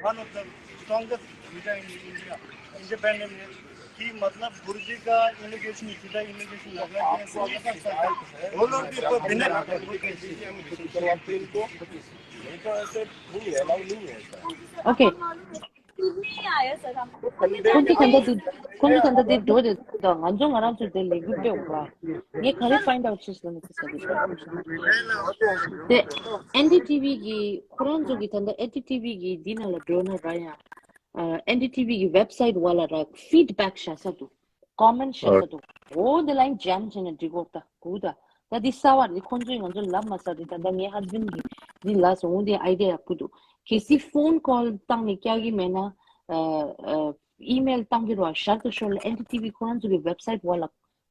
one of the strongest media in India, independent media, कि मतलब गुरु जी का एलिगेशन, सीधा एलिगेशन लग रहा है कि ऐसा नहीं कर सकता। वो लोग भी तो बिना Okay. ཁོང་ཚོ་ད་ལྟ་འདི་ཁོང་ཚོ་ད་ལྟ་འདི་འགྲོ་བསྡད་འདུག་ང་ཚོ་ང་རང་ཚོ་དེ་ལས་འགུལ་སྤེལ་འོང་བ། ངས་ག་རེ་find out བྱས་ལབ་ན་དེ་ཟེར་གི་འདུག་དེ་ཨེན་ཌི་ཊི་ཝི་གི་ཁོ་རང་ཚོ་གི་ད་ལྟ་ཨེན་ཌི་ཊི་ཝི་གི་འདི་ནང་ལ་འགྲོ་ན་ར་ཡང་ཨེན་ཌི་ཊི་ཝི་གི་ཝེབ་སའིཊ་བ་ལ་ར་ཕིཌ་བེག་བྱ་ས་འདུག་ཀོ་མེན་ཊི་བྱེད་ས་འདུག་འོ་འདི་ལ་ཡང་ཇམ་བྱས་ནས་འགྲིག་གོ། ད་གུ་ད་ད་འདི་གསར་བ་རེད། ཁོང་ཚོས་ང་ཚོ་ལབ་མ་ས་རེད། ད་ད་ངའི་ཧ་སི་བྷེན་གིས་འདི་ལབ་སོང་། འོ་འདི་ཨའི་ཌི་ཡ་ཡག་པོ་འདུག་གལ་སྲིད་ཕོན་ཀོལ་བཏང་ནས་བསྐྱལ་གི་མེད་ན་ཨི་མེལ་བཏང་གི་རོགས། ཞར་དུ་ཤོར་ལ་ཨེན་ཌི་ཊི་ཝི་ཁོ་རང་ཚོ་གི་ཝེབ་སའིཊ་བ་ལ་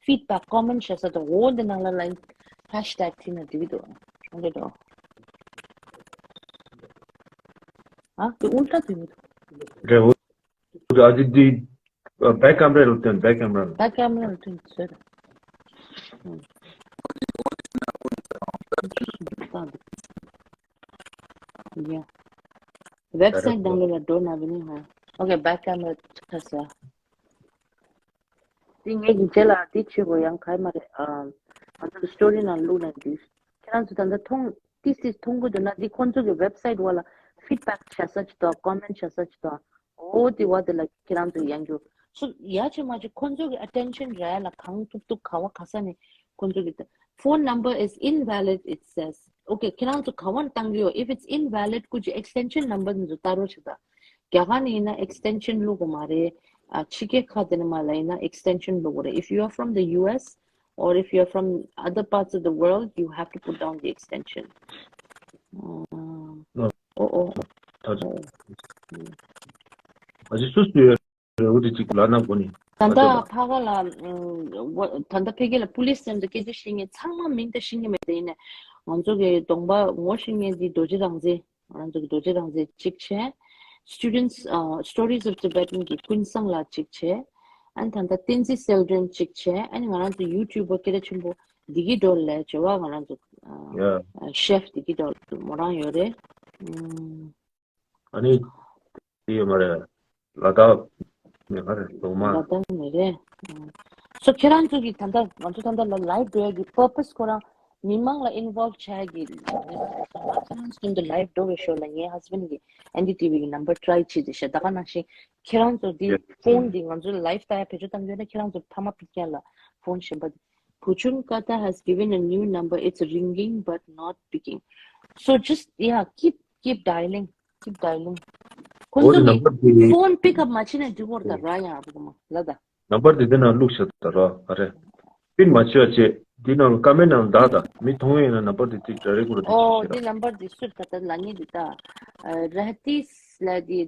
ཕིཌ་བེག་ཀོ་མེན་ཊི་བྱེད་ས་དང་འོ་འདི་ནང་ལ་ལ་ཡང་ཧེཤ་ཊེག་བྲིས་ན་འགྲིག་གི་འདུག་འོ་འདི་འདུག་ཨ་འདི་ཨུལ་ཊ་བྲིས་མི་འདུག་རེད། ཨ་ཙི་འདི་བེག་ཀེམ་ར་ལ་སྟོན། བེག་ཀེམ་ར་ལ། བེག་ཀེམ་ར་ལ་སྟོན་ཟེར། ཡ། ཝེབ་སའིཊ་ནང་ལ་འགྲོ་ན་བི་ནི་ཧ། ཨོ་ཁེ། བེག་ཀེམ་ར་ཆ་ས། དེ་ངས་ཀྱི་རྗེས་ལ་དེ་བྱེད་དགོས་ཡང་ག་ཡི་མ་རེད། ཨ། ང་ཚོ་གི་སི་ཊོ་རི་ནང་བླུགས་ན་འདི། ཁྱེད་རང་ཚོ་ད་ལྟ་མཐོང་ཏིས་ཏིས་མཐོང་གི་འདུག་ན་འདི་ཁོང་ཚོ་གི་ཝེབ་སའིཊ་བ་ལ་ཕིཌ་བེག་བྱ་ས་ཅིག་དང་ཀོ་མེན་ཊི་བྱ་ས་ཅིག་དང་། འོ་དེ་བ་དེ་ལ་ཁྱེད་རང་ཚོ་ཡང་རྒྱུ། སུ་ཡ་ཆེ་མ་ཆེ་ཁོང་ཚོ་གི་ཨ་ཊེན་ཤན་རག་ཡ་ལ་གང་ཐུབ་ཐུབ་ག་བ་ག་ས་ནས་ཁོང་ཚོ་གི་phone number is invalid, it says. Okay, ཁྱེད་རང་ཚོ་ག་བ་བཏང་གི་ཡོད། If it's invalid ཀུ་ཅི་ཨེག་སི་ཊེན་ཤན་ནམ་བར་འདི་ཚོ་ལྟ་རོགས་བྱེད་ད། རྒྱ་གར་ནས་ཡིན་ན་ཨེག་སི་ཊེན་ཤན་བླུག་དགོས་མ་རེད། ཨ། ཕྱི་རྒྱལ་ཁག་དེ་ནས་མ་ལ་ཡིན་ན་ཨེག་སི་ཊེན་ཤན་བླུག་དགོས་རེད། If you are from the U S or if you are from other parts of the world, you have to put down the extension. ཨོ་ཨོ། ཨ་ཅེ་སུ་སུ་ཡོད་རེད། འོ་དེ་གཅིག་ལབ་ན་གོ་ནི། ད་ལྟ་ཕ་ག་ལ་ད་ལྟ་ཕ་གི་ལ་པུ་ལིས་ཚོ་འདི་སྐད་ཆ་བཤད་མཁན་ཚང་མ་མིང་ད་ཤེས་ཀྱི་མེད། དེ་ཡིན་ནའི་ང་ཚོ་གི་གདོང་པ་ངོ་ཤེས་མཁན་འདི་རྡོ་རྗེ་རང་བཙན། ང་རང་ཚོ་གི་རྡོ་རྗེ་རང་བཙན་གཅིག་བྱས། Students, uh, Stories of Tibetan གི་ཀུན་བཟང་ལགས་གཅིག་བྱས། ཨ་ནི་ད་ལྟ་བསྟན་འཛིན་གསལ་སྒྲོན་གཅིག་བྱས། ཨ་ནི་ང་རང་ཚོ་ཡུ་ཊུབ་པ་སྐད་གྲགས་ཆེན་པོ་བདེ་སྐྱིད་སྒྲོལ་ལགས་བྱས་པ། ང་རང་ཚོ་ཨ་ཤེཕ་བདེ་སྐྱིད་སྒྲོལ་མོ་རང་ཡོད་རེད། ཨུམ། ཨ་ནི་དེ་ཡོད་མ་རེད། ལ་དྭགས་མེད་མ་རེད། གདོང་མ། ལ་དྭགས་མེད་རེད། ཨུམ། སོ་ཁྱེད་རང་ཚོ་གི་ད་ལྟ་ང་ཚོ་ད་ལྟ་ལ་ལའིབ་འགྲོ་ཡ་གི་པར་པས་ཁོ་རང་མི་མང་ལ་ཨིན་ཝོལབ་བྱ་ཡ་གི་ཁྱེད་རང་ཚོ་ད་ལྟ་ལའིབ་འགྲོ་བའི་ཞོར་ལ་ངའི་ཧ་སི་བྷེན་གི་ཨེན་ཌི་ཊི་ཝི་གི་ནམ་བར་ཊི་རའི་བྱེད་དེ་ཤ། ད་ག་ནང་བཞིན་ཁྱེད་རང་ཚོ་འདི་ཕོན་འདི་ང་ཚོ་ལའིབ་ལྟ་ཡ་བེད་སྤྱོད་གཏང་རྒྱུ་ན་ཁྱེད་རང་ཚོ་ཕ་མ་ཕི་རྒྱ་ལ་ཕོན་གཞན་པ། Bhuchun Kata has given a new number. It's ringing but not picking. So just, yeah, keep keep dialing. Keep dialing. ཁོང་ཚོ་གི་ཕོན་པིག་ཨབ་མ་བྱེད་ན་འགྲིག་གོ་ར་ད་ར་ཡང་ཨ་བུ་ག་མ་ལ་ད། ནམ་བར་དེ་དེ་ནང་བླུགས་ཤག་ད་ར་ཨ་རེ། པིན་མ་བྱེད་པ་བྱེད། འདི་ནང་ལ་ཀ་མེན་ནང་ལ་བདག་ད་མི་མཐོང་ཡོད་ན་ནམ་བར་དེ་ཏིག་ཌའི་རེག་གུ་རུ་ཏིག་ཨོ་ཤེ་ར། འདི་ནམ་བར་འདི་སུར་ད་ད་ལ་ཉེ་འདི་ད་ར་ཏིས་ལ་འདི་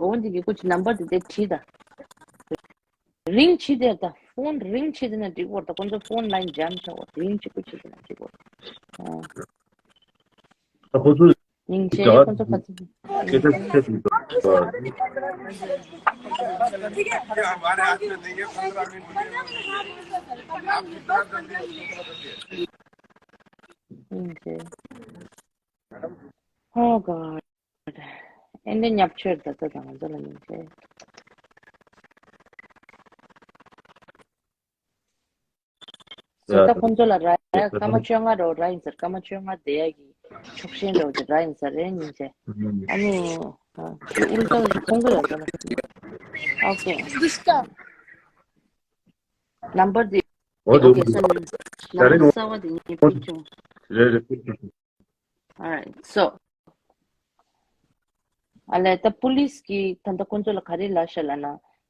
འོ་འདི་གི་ཀུ་ཅི་ནམ་བར་འདི་དེ་བྲིས་ད། རིང་ཆི་དེར་ད་ཕོན་རིང་ཆི་དེ་ན་འགྲིག་གོ་ར་ད། ཁོང་ཚོ་ཕོན་ལ་ཡིན་ཇམ་ཆ་གོ་རིང་ཆི་ཀུ་ཆི་དེ་ན་འགྲིག་གོ་ར། ཨ་ཁོ་ཚོ་ཉིང་ཆེ་ཁོང་ཚོ་ཁ་ཚིག་སྐད་ཆ་བཤད་དུས་Oh God. ཨེ་འདི་ཉབ་ཆོས་ད་ད་དང་ང་ཚོ་ལ་ཉིང་ཆེ། སོ་ད་ཁོང་ཚོ་ལ་རག་ཡ་སྐར་མ་བཅོ་ལྔ་རོ་རག་ཡིན་ཟེར། སྐར་མ་བཅོ་ལྔ་བསྡད་ཡ་གི་ཆོག་ཤེས་རོ་དེ་རག་ཡིན་ཟེར་རེད་སྙིང་རྗེ། ཨ་ནི་ཨ་དེ་ཨུལ་ཏོ་ཁོང་གི་ལ་ཟེར་ན། ཨོ་ཁེ། ནམ་བར་དེ། ཨོ་དེ་ཨོ་ཁེ། སོ་ནམ་བར་གསར་བ་དེ་ངས་པིག་བྱུང་། རེད་རེད། All right, so. ཨ་ལས་ད་པུ་ལིས་ཀྱིས་ད་ལྟ་ཁོང་ཚོ་ལ་ག་རེ་ལབ་ཤག་ལབ་ན།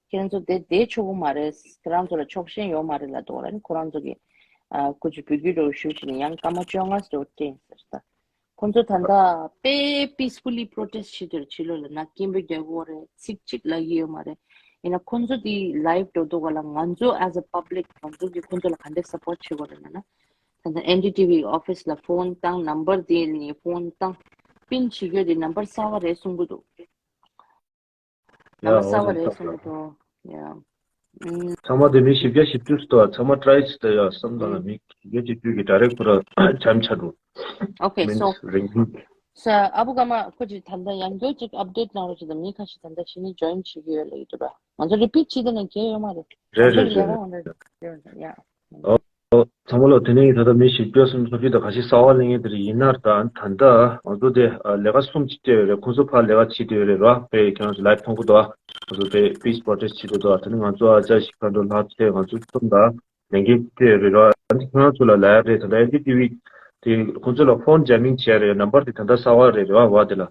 ཁྱེད་རང་ཚོ་དེ་བསྡད་ཆོག་གི་མ་རེད། ཁྱེད་རང་ཚོ་ལ་ཆོག་ཤེས་ཡོད་མ་རེད་ལབ་འདུག་ར། ཁོ་རང་ཚོ་གིས་ཨ་ཁོ་ཚོ་བོད་བརྒྱུད་འགྲོ་ཞུ་བྱས་ནས་ཡང་སྐར་མ་བཅོ་ལྔ་ཙམ་སྤྲད་ཟེར་ད། ཁོང་ཚོ་ད་ལྟ་དཔེ་peacefully protest བྱེད་དུ་ཕྱི་ལོགས་ལ་ན་སྐད་འབོད་རྒྱག་གི་ཡོད་རེད། ཚིག་གཅིག་ལབ་ཀྱི་ཡོད་མ་རེད། ཡིན་ན་ཁོང་ཚོ་དེ་live འགྲོ་འདུག་ག་ལ། ང་ཚོ་as a public ང་ཚོ་གིས་ཁོང་ཚོ་ལ་ག་འདྲས་support བྱེད་དགོས་རེད་ལབ་ན། ད་ལྟ་ཨེན་ཌི་ཊི་ཝི་office ལ་ཕོན་བཏང་། ནམ་བར་དེ་ནས་ཕོན་བཏང་། པིན་བྱེད་རྒྱུ་དེ་ནམ་བར་གསར་བ་རེད་གསུང་གི་འདུག་ཡ། ནམ་བར་ཨོ་གསར་བ་རེད་གསུང་གི་འདུག་ཡ། ཨུམ། ཚང་མ་དེ་མི་བཞི་བརྒྱ་བཞི་བཅུ་ཙམ་འདུག་ཚང་མ་try བྱེད་དེ་ཡ་བསམ་དང་། ཨུམ། མི་བཞི་བརྒྱ་བཞི་བཅུ་གི་direct ཁོ་ར་jam ཆགས་འདུག Okay, means so ringing. ས་ཨ་བུ་ཀརྨ་ཁོ་ཅིག་ད་ལྟ་ཡང་བསྐྱར་ཅིག་update གནང་རོགས་བྱེད་དང་། མི་ཁ་ཤས་ད་ལྟ་ཕྱི་ནས་join བྱེད་ཀྱི་ཡོད་ལབ་ཀྱི་འདུག་ར། ང་ཚོ་repeat བྱེད་དེ་ན་གལ་ཡོད་མ་རེད། རེད་རེད་རེད་རེད། ཡ། ཨོ། ཚང་མ་ལོ། དེ་ནས་ད་ལྟ་མི་བཞི་བཅུ་སུམ་ཅུ་ད་ག་ཞིག་གསར་བ་ལེན་མཁན་དེ་རིགས་ཡིན་ན། ད་ད་ལྟ་ང་ཚོ་དེ་ལས་ཀ་གསུམ་ཅིག་སྤྲད་ཡོད་རེད། ཁོང་ཚོ་ཕར་ལས་ཀ་བྱེད་དེ་ཡོད་རེད་ར། དཔེ་ཁྱེད་རང་ཚོ་live མཐོང་གི་འདུག་ང་ཚོ་དེ་peace protest བྱེད་དེ་འདུག་དེ་ནས་ང་ཚོ་ཨ་ཅག་ཞིག་ཁ་འགྲོ་ལྷག་ཚེ་ང་ཚོ་གསུམ་ད་ལས་འགན་སྤྲད་ཡོད་རེད་ར། ཨ་ནི་ཁྱེད་རང་ཚོ་ལ་ལབ་ཡ་རེད། ད་ལྟ་ཨེན་ཌི་ཊི་ཝི་དེ་ཁོང་ཚོ་ལ་phone jamming བྱས་རེད། ནམ་བར་དེ་ད་ལྟ་གསར་བ་རེད་རེད་བ། བ་དེ་ལ་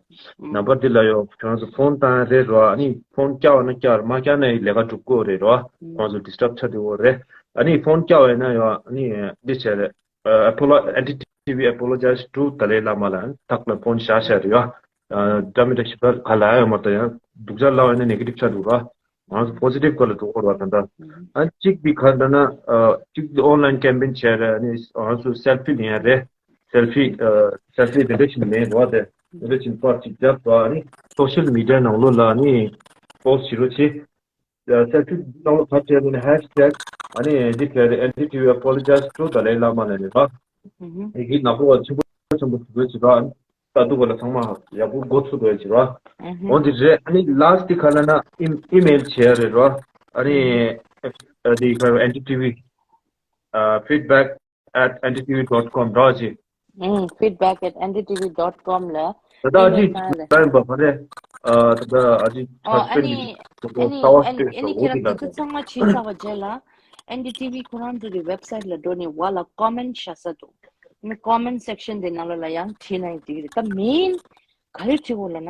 ནམ་བར་དེ་ལ་ཡོ་ཁྱེད་རང་ཚོ་ཕོན་བཏང་རེད་ར། ཨ་ནི་ཕོན་བཀྱག་ན་བཀྱག་རེད། མ་བཀྱག་ན་ལས་ཀ་འགྲུབ་ཀྱི་ཡོད་རེད་ར། ཁོང་ཚོ་disturb ཆགས་བསྡད་ཡོད་རེད། ཨ་ནི་ཕོན་བཀྱག་པ་ཡིན་ན་ཡོ་ཨ་ནི་འདི་བྱས་རེད། ཨ་apolo- ཨེན་ཌི་ཊི་ཝི་apologize to Dalai Lama ལ་ཐག་ལ་ཕོན་བཞག་བཞག་རེད་ཡ། ཨ་འདྲ་མི་འདྲ་ཞིབ་ཕྲ་ག་ལ་ཡོད་མ་རེད། ད་ཡང་སྡུག་ཅག་ལབ་པ་ཡིན་ན་negative ཆགས་འདུག་ར། ང་ཚོ་positive སྐོར་ལ་འགྲོ་དགོས་ར་ད་ལྟ། ཨ་གཅིག་འདི་ག་འདྲ་ན་ཨ་གཅིག་འདི་online campaign བྱས་རེད། ཨ་ནི་ང་ཚོ་selfie ལེན་ཡ་རེད། selfie ཨ་selfie དེ་འདྲ་ཞིག་ལེན་རོགས་དེ། དེ་འདྲ་ཞིག་པར་ཅིག་རྒྱབ་རོགས། ཨ་ནི་social media ནང་ལོགས་ལ་ཨ་ནི་post བྱེད་རོགས་བྱེད། ཡ། ས་ཁུལ་ནང་ལ་ཕར་བྱས་ནས་hashtag ཨ་ནི་འདི་ག་རེ་ཨེན་ཌི་ཊི་ཝི་apologize to Dalai Lama ལབ་ནས་ར། ཨེ་གི་ནག་པོ་བ་ཆེན་པོ་ཆེན་པོ་ཞིག་དགོས་ཀྱི་ར། ཨ་ནི་ད་དུ་ག་ལ་ཚང་མ་ཡག་པོ་འགོ་ཚུགས་དགོས་ཀྱི་ར། འོ་འདི་རེད། ཨ་ནི་last དེ་ག་ལ་ན་ཨི་ཨི་མེལ་བྱས་རེད་ར། ཨ་ནི་ཨ་འདི་ག་རེ་ཨེན་ཌི་ཊི་ཝི་ཨ་feedback at N D T V dot com ར་ཅི། ཨུམ། feedback at N D T V dot com ལ་ད་ལྟ་ཨ་ཅི་ཨི་མེལ་ནང་ལ། ད་ཡིན་པ་མ་རེད། ཨ་ད་ལྟ་ཨ་ཅི་ཨོ་ཨ་ནི་ཨ་ནི་ཨ་ནི་ཁྱེད་རང་ཚོ་ཚང་མ་བྱས་ཚར་བ་རྗེས་ལ་N D T V ཁོ་རང་ཚོ་གི་website ལ་འགྲོ་ནས་བ་ལ་comment བཞག་ས་འདུག་ཨ་ནི་comment section དེ་ནང་ལོགས་ལ་ཡང་བྲིས་ན་ཡང་འགྲིག་གི་རེད། ད་main ག་རེ་བྲིས་དགོས་ལབ་ན།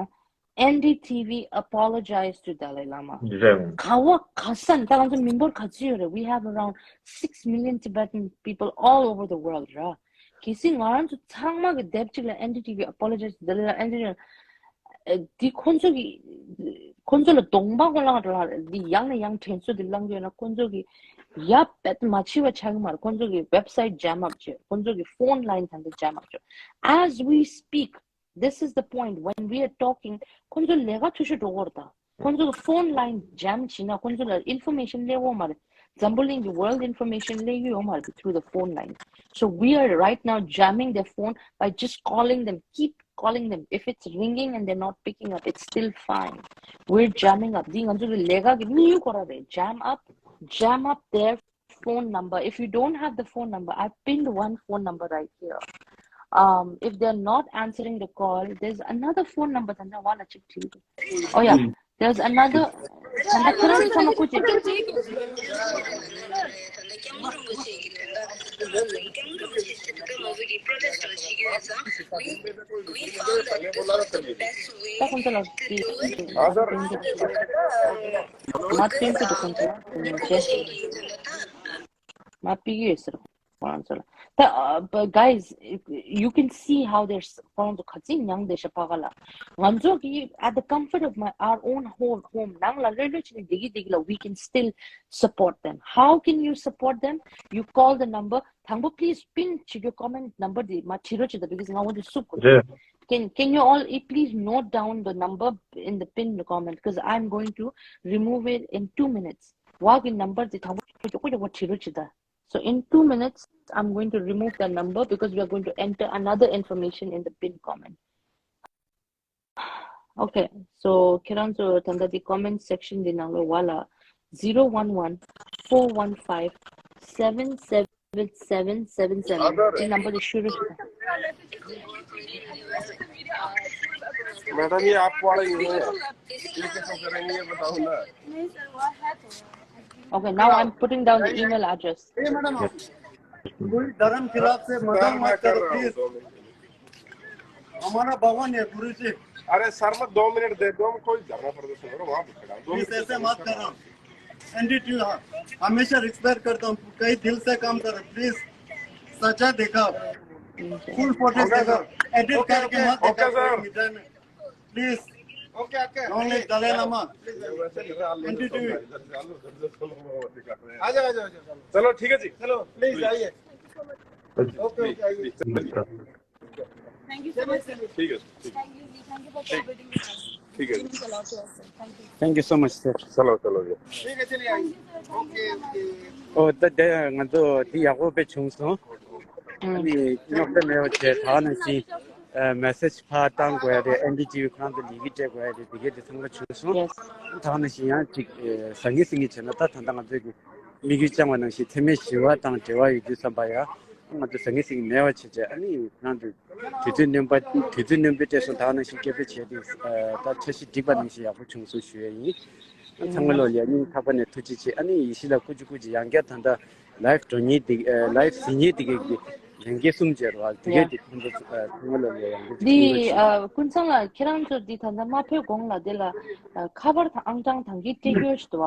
N D T V apologize to Dalai Lama. རེད། ག་བ་ག་ས་ནས་ད་ང་ཚོ་མི་འབོར་ག་ཚོད་ཡོད་རེད། We have around six million Tibetan people all over the world ར། གལ་སྲིད་ང་རང་ཚོ་ཚང་མ་གི་དེབ་གཅིག་ལ་N D T V apologize to Dalai Lama, N D T V འདི་ཁོང་ཚོ་གི་ཁོང་ཚོ་ལ་གདོང་པ་ཁོ་ལངས་འགྲོ་ལ་འདི་ཡང་ནས་ཡང་དྲན་གསོ་འདི་བསླང་གི་ཡོད་ན། ཁོང་ཚོ་གི་ཡ་པད་མ་འཆི་བ་ཆགས་གི་མ་རེད། ཁོང་ཚོ་གི་website jam up བྱས། ཁོང་ཚོ་གི་phone line ད་ལྟ་jam up བྱས། As we speak, this is the point when we are talking. ཁོང་ཚོ་ལས་ཀ་འཐུས་ཤོར་འགྲོ་གི་རེད། ད་ཁོང་ཚོ་གི་phone line jam བྱས་ན་ཁོང་ཚོ་ལ་information སླེབས་ཡོད་མ་རེད། འཛམ་བུ་གླིང་གི་world information སླེབས་ཀྱི་ཡོད་མ་རེད་through the phone line. So we are right now jamming their phone by just calling them, keep calling them. If it's ringing and they're not picking up, it's still fine. We're jamming up. འདི་ང་ཚོ་གི་ལས་ཀ་གི་དམིགས་ཡུལ་ཁོ་རང་རེད། Jam up, jam up their phone number. If you don't have the phone number, I pinned one phone number right here. Um, if they're not answering the call, there's another phone number. ད་ནི་ཝ་ལ་ཅིག་བྲིས་འདུག Oh yeah, there's another. ད་ལྟ་ཁྱེད་རང་ཚང་མ་ཁོ་ཅིག་ད་ཁོང་ཚོ་ལ་མ་སྟོན་གྱི་འདུག་ཁོང་ཚོ་ལ་མ་ཕིག་ཡོད་ཟེར། ཁོ་རང་ཚོ་ལ། ད་uh, but guys, you can see how they're ཁོ་རང་ཚོ་ག་ཚོད་མྱངས་བསྡད་ཤག་པ་ག་ལ། ང་ཚོ་གི at the comfort of my our own home, home ནང་ལ་ལྷོད་ལྷོད་བྱས་ནས་བསྡད་ཀྱི་བསྡད་ཀྱི་ལ། We can still support them. How can you support them? You call the number. དང་པོ་please pin བྱེད་རྒྱུ་comment number དེ་མ་བྲིས་རོགས་བྱེད་དང་། because ང་འོ་དེ་སུབ་དགོས། རེད། Can, can you all eh, please note down the number in the pinned comment, because I'm going to remove it in two minutes. ཝ་གི་number དེ་དང་པོ་མགྱོགས་པོ་མགྱོགས་པོ་བྲིས་རོགས་བྱེད་དང་། So in two minutes, I'm going to remove that number because we are going to enter another information in the pinned comment. Okay, so ཁྱེད་རང་ཚོ་ད་ལྟ་འདི་comment section འདི་ནང་ལོགས་ལ་zero one one four one five seven seven with seven seven seven. ये नंबर शुरू। मैडम, ये आपको वाला ही है। ये कैसे करेंगे, ये बताओ ना। Okay, now I'm putting down the email address. ए मैडम, आप कोई धर्म खिलाफ से मजाक मत करो, प्लीज। हमारा भवन है, गुरु जी। अरे सर, मैं दो मिनट दे दो, हम कोई धरना प्रदर्शन करो, वहाँ पे खड़ा हूँ। दो प्लीज, मिनट ऐसे मत करो। एनडीटीवी, हाँ, हमेशा रिस्पेक्ट करता हूँ, कई दिल से काम करो, प्लीज। सच्चा दिखाओ, फुल फुटेज ओके, दिखाओ, सर। एडिट ओके, करके ओके, मत ओके, दिखाओ सर। मीडिया में, please. Okay, okay. Long live Dalai Lama. NDTV. आ जाओ, आ जाओ, आ जाओ। चलो, ठीक है जी। चलो, प्लीज आइए। ओके, ओके, आइए। Thank you so much, sir. ठीक है, ठीक है। Thank you, thank you for cooperating with us. ठीक है। It means a lot to us, sir. Thank you. Thank you so much, sir. चलो, चलो जी। ठीक है, चलिए, आइए। Okay, okay. ཨོ་ད་དེ་ང་ཚོ་དེ་ཡག་པོ་དཔེ་བྱུང་སོང་། ཨ་ནི་རྙོག་དྲ་མེད་པ་བྱས། ད་ནང་བཞིན་མེ་སེཇ་ཕར་བཏང་དགོས་ཡ་རེད། ཨེན་ཌི་ཊི་ཝི་ཁོ་རང་ཚོ་ལས་འགུལ་སྤྲད་དགོས་ཡ་རེད། དེ་གས་དེ་ཚང་མ་བྱུང་སོང་། Yes. ད་ནང་བཞིན་ཡང་ཅིག་ཟང་ངེ་ཟིང་ངེ་བྱས་ན། ད་ད་ལྟ་ང་ཚོས་ཀྱི་དམིགས་ཡུལ་བཅངས་པ་ནང་བཞིན་འཚེ་མེད་ཞི་བ་དང་འབྲེལ་བ་ཡོད་དུས་ཙམ་པ་ཡ། ང་ཚོ་ཟང་ངེ་ཟིང་ངེ་མེད་པ་བྱས་བྱས། ཨ་ནི་ཁོ་རང་ཚོ་དུས་ཚོད་སྣོན་པ་དུས་ཚོད་སྣོན་པ་སྤྲད་སོང་། ད་ནང་བཞིན་སྐད་འབོད་བྱས་ཏེ། ད་འཆར་གཞི་འགྲིག་པ་ནང་བཞིན་ཡག་པོ་བྱུང་སོང་ཞུ་ཡ་ཡིན། ཚང་མ་ལོ་ལ་ཡ་སྙིང་ཐག་པ་ནས་ཐུགས་རྗེ་ཆེ། ཨ་ནི་ཡེ་ཤེས་ལགས་སྐུ་མཁྱེན་སྐུ་མཁྱེན། ཡང་བསྐྱར་ད་ལྟ་ལའིབ་འགྲོ་མཁན་དེ། ལའིབ་གཟིགས་མཁན་དེ་གས་ཀྱི་ལས་འགན་གསུམ་བྱས་རོགས། དེ་གས་དེ་ཁོང་ཚོ་ཚང་མ་ལོ་ལ་ཡ་ཡང་བསྐྱར་འདི་ཐུགས་རྗེ་ཆེ། ཨ་ཀུན་བཟང་ལགས། ཁྱེད་རང་ཚོ་འདི་ད་ལྟ་མ་ཕེབས་གོང་ལ་དེ་ལ་ཨ་ཁ་པར་དང་ཨང་གྲངས་ད་གིན་སྤྲད་ཡོད་ཞིག་འདུག་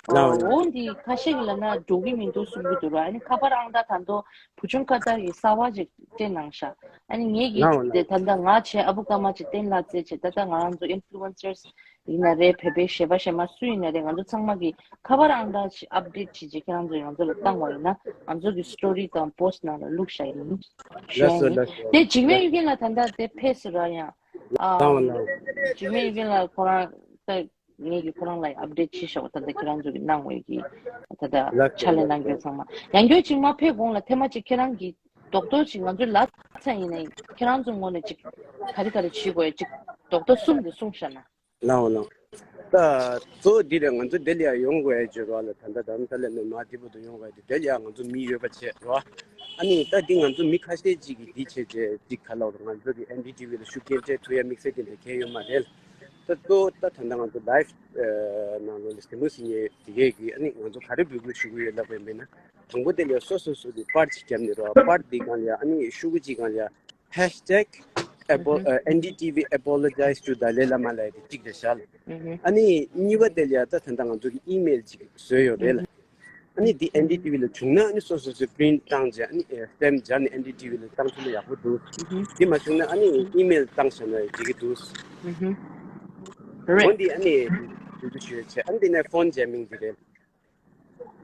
བ། ལའོ་ལའོ། འོ་འདི་ཁ་ཤས་ཀྱི་ལ་ན་འགྲོ་གི་མི་འདུག་གསུང་གི་འདུག་ར། ཨ་ནི་ཁ་པར་ཨང་གྲངས་ད་དུང་བུ་ཆུང་ཁ་ཏར་གྱི་གསར་པ་ཅིག་སྤྲད་གནང་ཤག་ཨ་ནི་ངེད་ཀྱི་ལའོ་ལའོ། དེ་ད་ལྟ་ང་བྱས། ཨ་བུ་ཀརྨ་བྱས། བསྟན་ལགས་བྱས། ད་ལྟ་ང་རང་ཚོ་ཨིན་ཕུ་ལུ་ཨེན་སར་ཡིན་ན་རེད། བོད་པའི་གཞས་པ་གཞས་མ་སུ་ཡིན་ན་རེད། ང་ཚོ་ཚང་མ་གི་ཁ་པར་ཨང་གྲངས་ཤིག་ཨབ་ཌེཊ་བྱེད་ཅིག་ཁྱེད་རང་ཚོ་ང་ཚོ་ལ་བཏང་བ་ཡིན་ན། ང་ཚོ་གི་སི་ཊོ་རི་དང་པོ་སི་ཊི་ནང་ལ་བླུགས་བཞག་ཡིན། ཞུ་ཡ་ཡིན། ལགས་སོ། ལགས་སོ། དེ་འཇིགས་མེད་གཡུ་རྒྱན་ལགས་ད་ལྟ་དེ་ཕེབས་སོང་ར། ཡང་ཨ་ལའོ་ལའོ། འཇིགས་མེད་གཡུ་རྒྱན་ལགས་ཁོ་རང་ད་ངེད་ཀྱིས་ཁོ་རང་ལ་ཨབ་ཌེཊ་བྱེད་ཤོག་ད་ལྟ་ཁྱེད་རང་ཚོ་གི་གནང་བའི་གི་ད་ལྟ་ལགས་སོ། ཕྱག་ལས་ལགས་གནང་རྒྱུ་ཚང་མ། ཡང་བསྐྱར་ཅིག་མ་ཕེབས་གོང་ལ་ཐེངས་མ་གཅིག་ཁྱེད་རང་གི་རྡོག་རྡོག་ཅིག་ང་ཚོའི་ལབ་ཚར་ཡིན་ནའི་ཁྱེད་རང་ཚོའི་ངོས་ནས་ཅིག་ག་རེ་ག་རེ་བྱེད་དགོས་ཡ་ཅིག་རྡོག་རྡོག་གསུམ་དེ་གསུངས་བཞག་ན། ལའོ་ལའོ། ད་གཙོ་བོ་འདི་རེད། ང་ཚོ་དེ་ལ་ཡང་ཡོང་དགོས་ཡ་བརྗོད་རོགས་ལ། ད་ལྟ་རྡ་རམ་ས་ལ་ནས་མར་འདི་བར་དུ་ཡོང་དགོས་ཡ་དེ། དེ་ལ་ཡང་ང་ཚོ་མི་ཡོད་པ་བྱས་རོགས། ཨ་ནི་ད་འདི་ང་ཚོ་མི་ཁ་ཤས་ཅིག་གིས་འདི་བྱས་བྱས་ཅིག་ག་ལབ་རོགས། ང་ཚོ་གི་ཨེན་ཌི་ཊི་ཝི་ལ་ཤུགས་རྐྱེན་སྤྲད་ཐུབ་ཡ་དམིགས་བསལ་དེ་འདྲ་གང་ཡང་ཡོད་མ་རེད། ད་གཙོ་བོ་ད་ད་ལྟ་ང་ཚོ་ལའིབ་ནང་ལོགས་ལ་གཟིགས་མོ་གཟིགས་མཁན་དེ་གས་ཀྱིས་ཨ་ནི་ང་ཚོ་ག་རེ་འབོད་སྐུལ་ཞུ་གི་ཡོད་ལབ་པ་ཡིན་པ་ཡིན་ན། དང་པོ་དེ་ལ་སོ་སོ་སོ་གི་པར་ཅིག་བརྒྱབ་ནས་རོགས། པར་འདི་སྒང་ལ་ཡ་ཨ་ནི་ཤོག་གུ་གཅིག་སྒང་ལ་ཡ་ཧེཤ་ཊེག་ཨེ་པོ་ཨེ་ཨེན་ཌི་ཊི་ཝི་ཨེ་པོ་ལོ་ཇའི་ཛི་ཊུ་དཱ་ལའི་ལ་མ་ལབ་ཡ་དེ་གཅིག་རེད་ཤག་ཨ་ནི་གཉིས་པ་དེ་ལ་ཡ་ད་ད་ལྟ་ང་ཚོ་གི་ཨི་མེལ་ཅིག་བཟོས་ཡོད་རེད་ལ། ཨ་ནི་འདི་ཨེན་ཌི་ཊི་ཝི་ལ་བྱུང་ན་ཨ་ནི་སོ་སོ་སོས་པི་རིན་ཊི་བཏང་བྱས། ཨ་ནི་ཨེ་སི་ཊེམ་པི་སྦྱར་ནས་ཨེན་ཌི་ཊི་ཝི་ལ་བཏང་ཐུབ་ན་ཡག་པོ་འདུག་འདི་མ་བྱུང་ན་ཨ་ནི་ཨི་མེལ་བཏང་བཞག་ན་འགྲིག་གི་འདུག་འོ་རེད། འདི་ཨ་ནི་འདི་འདི་ཞུས་བྱས། ཨ་ནི་འདི་ནས་ཕོན་བྱས་མིང་འདི་རེད།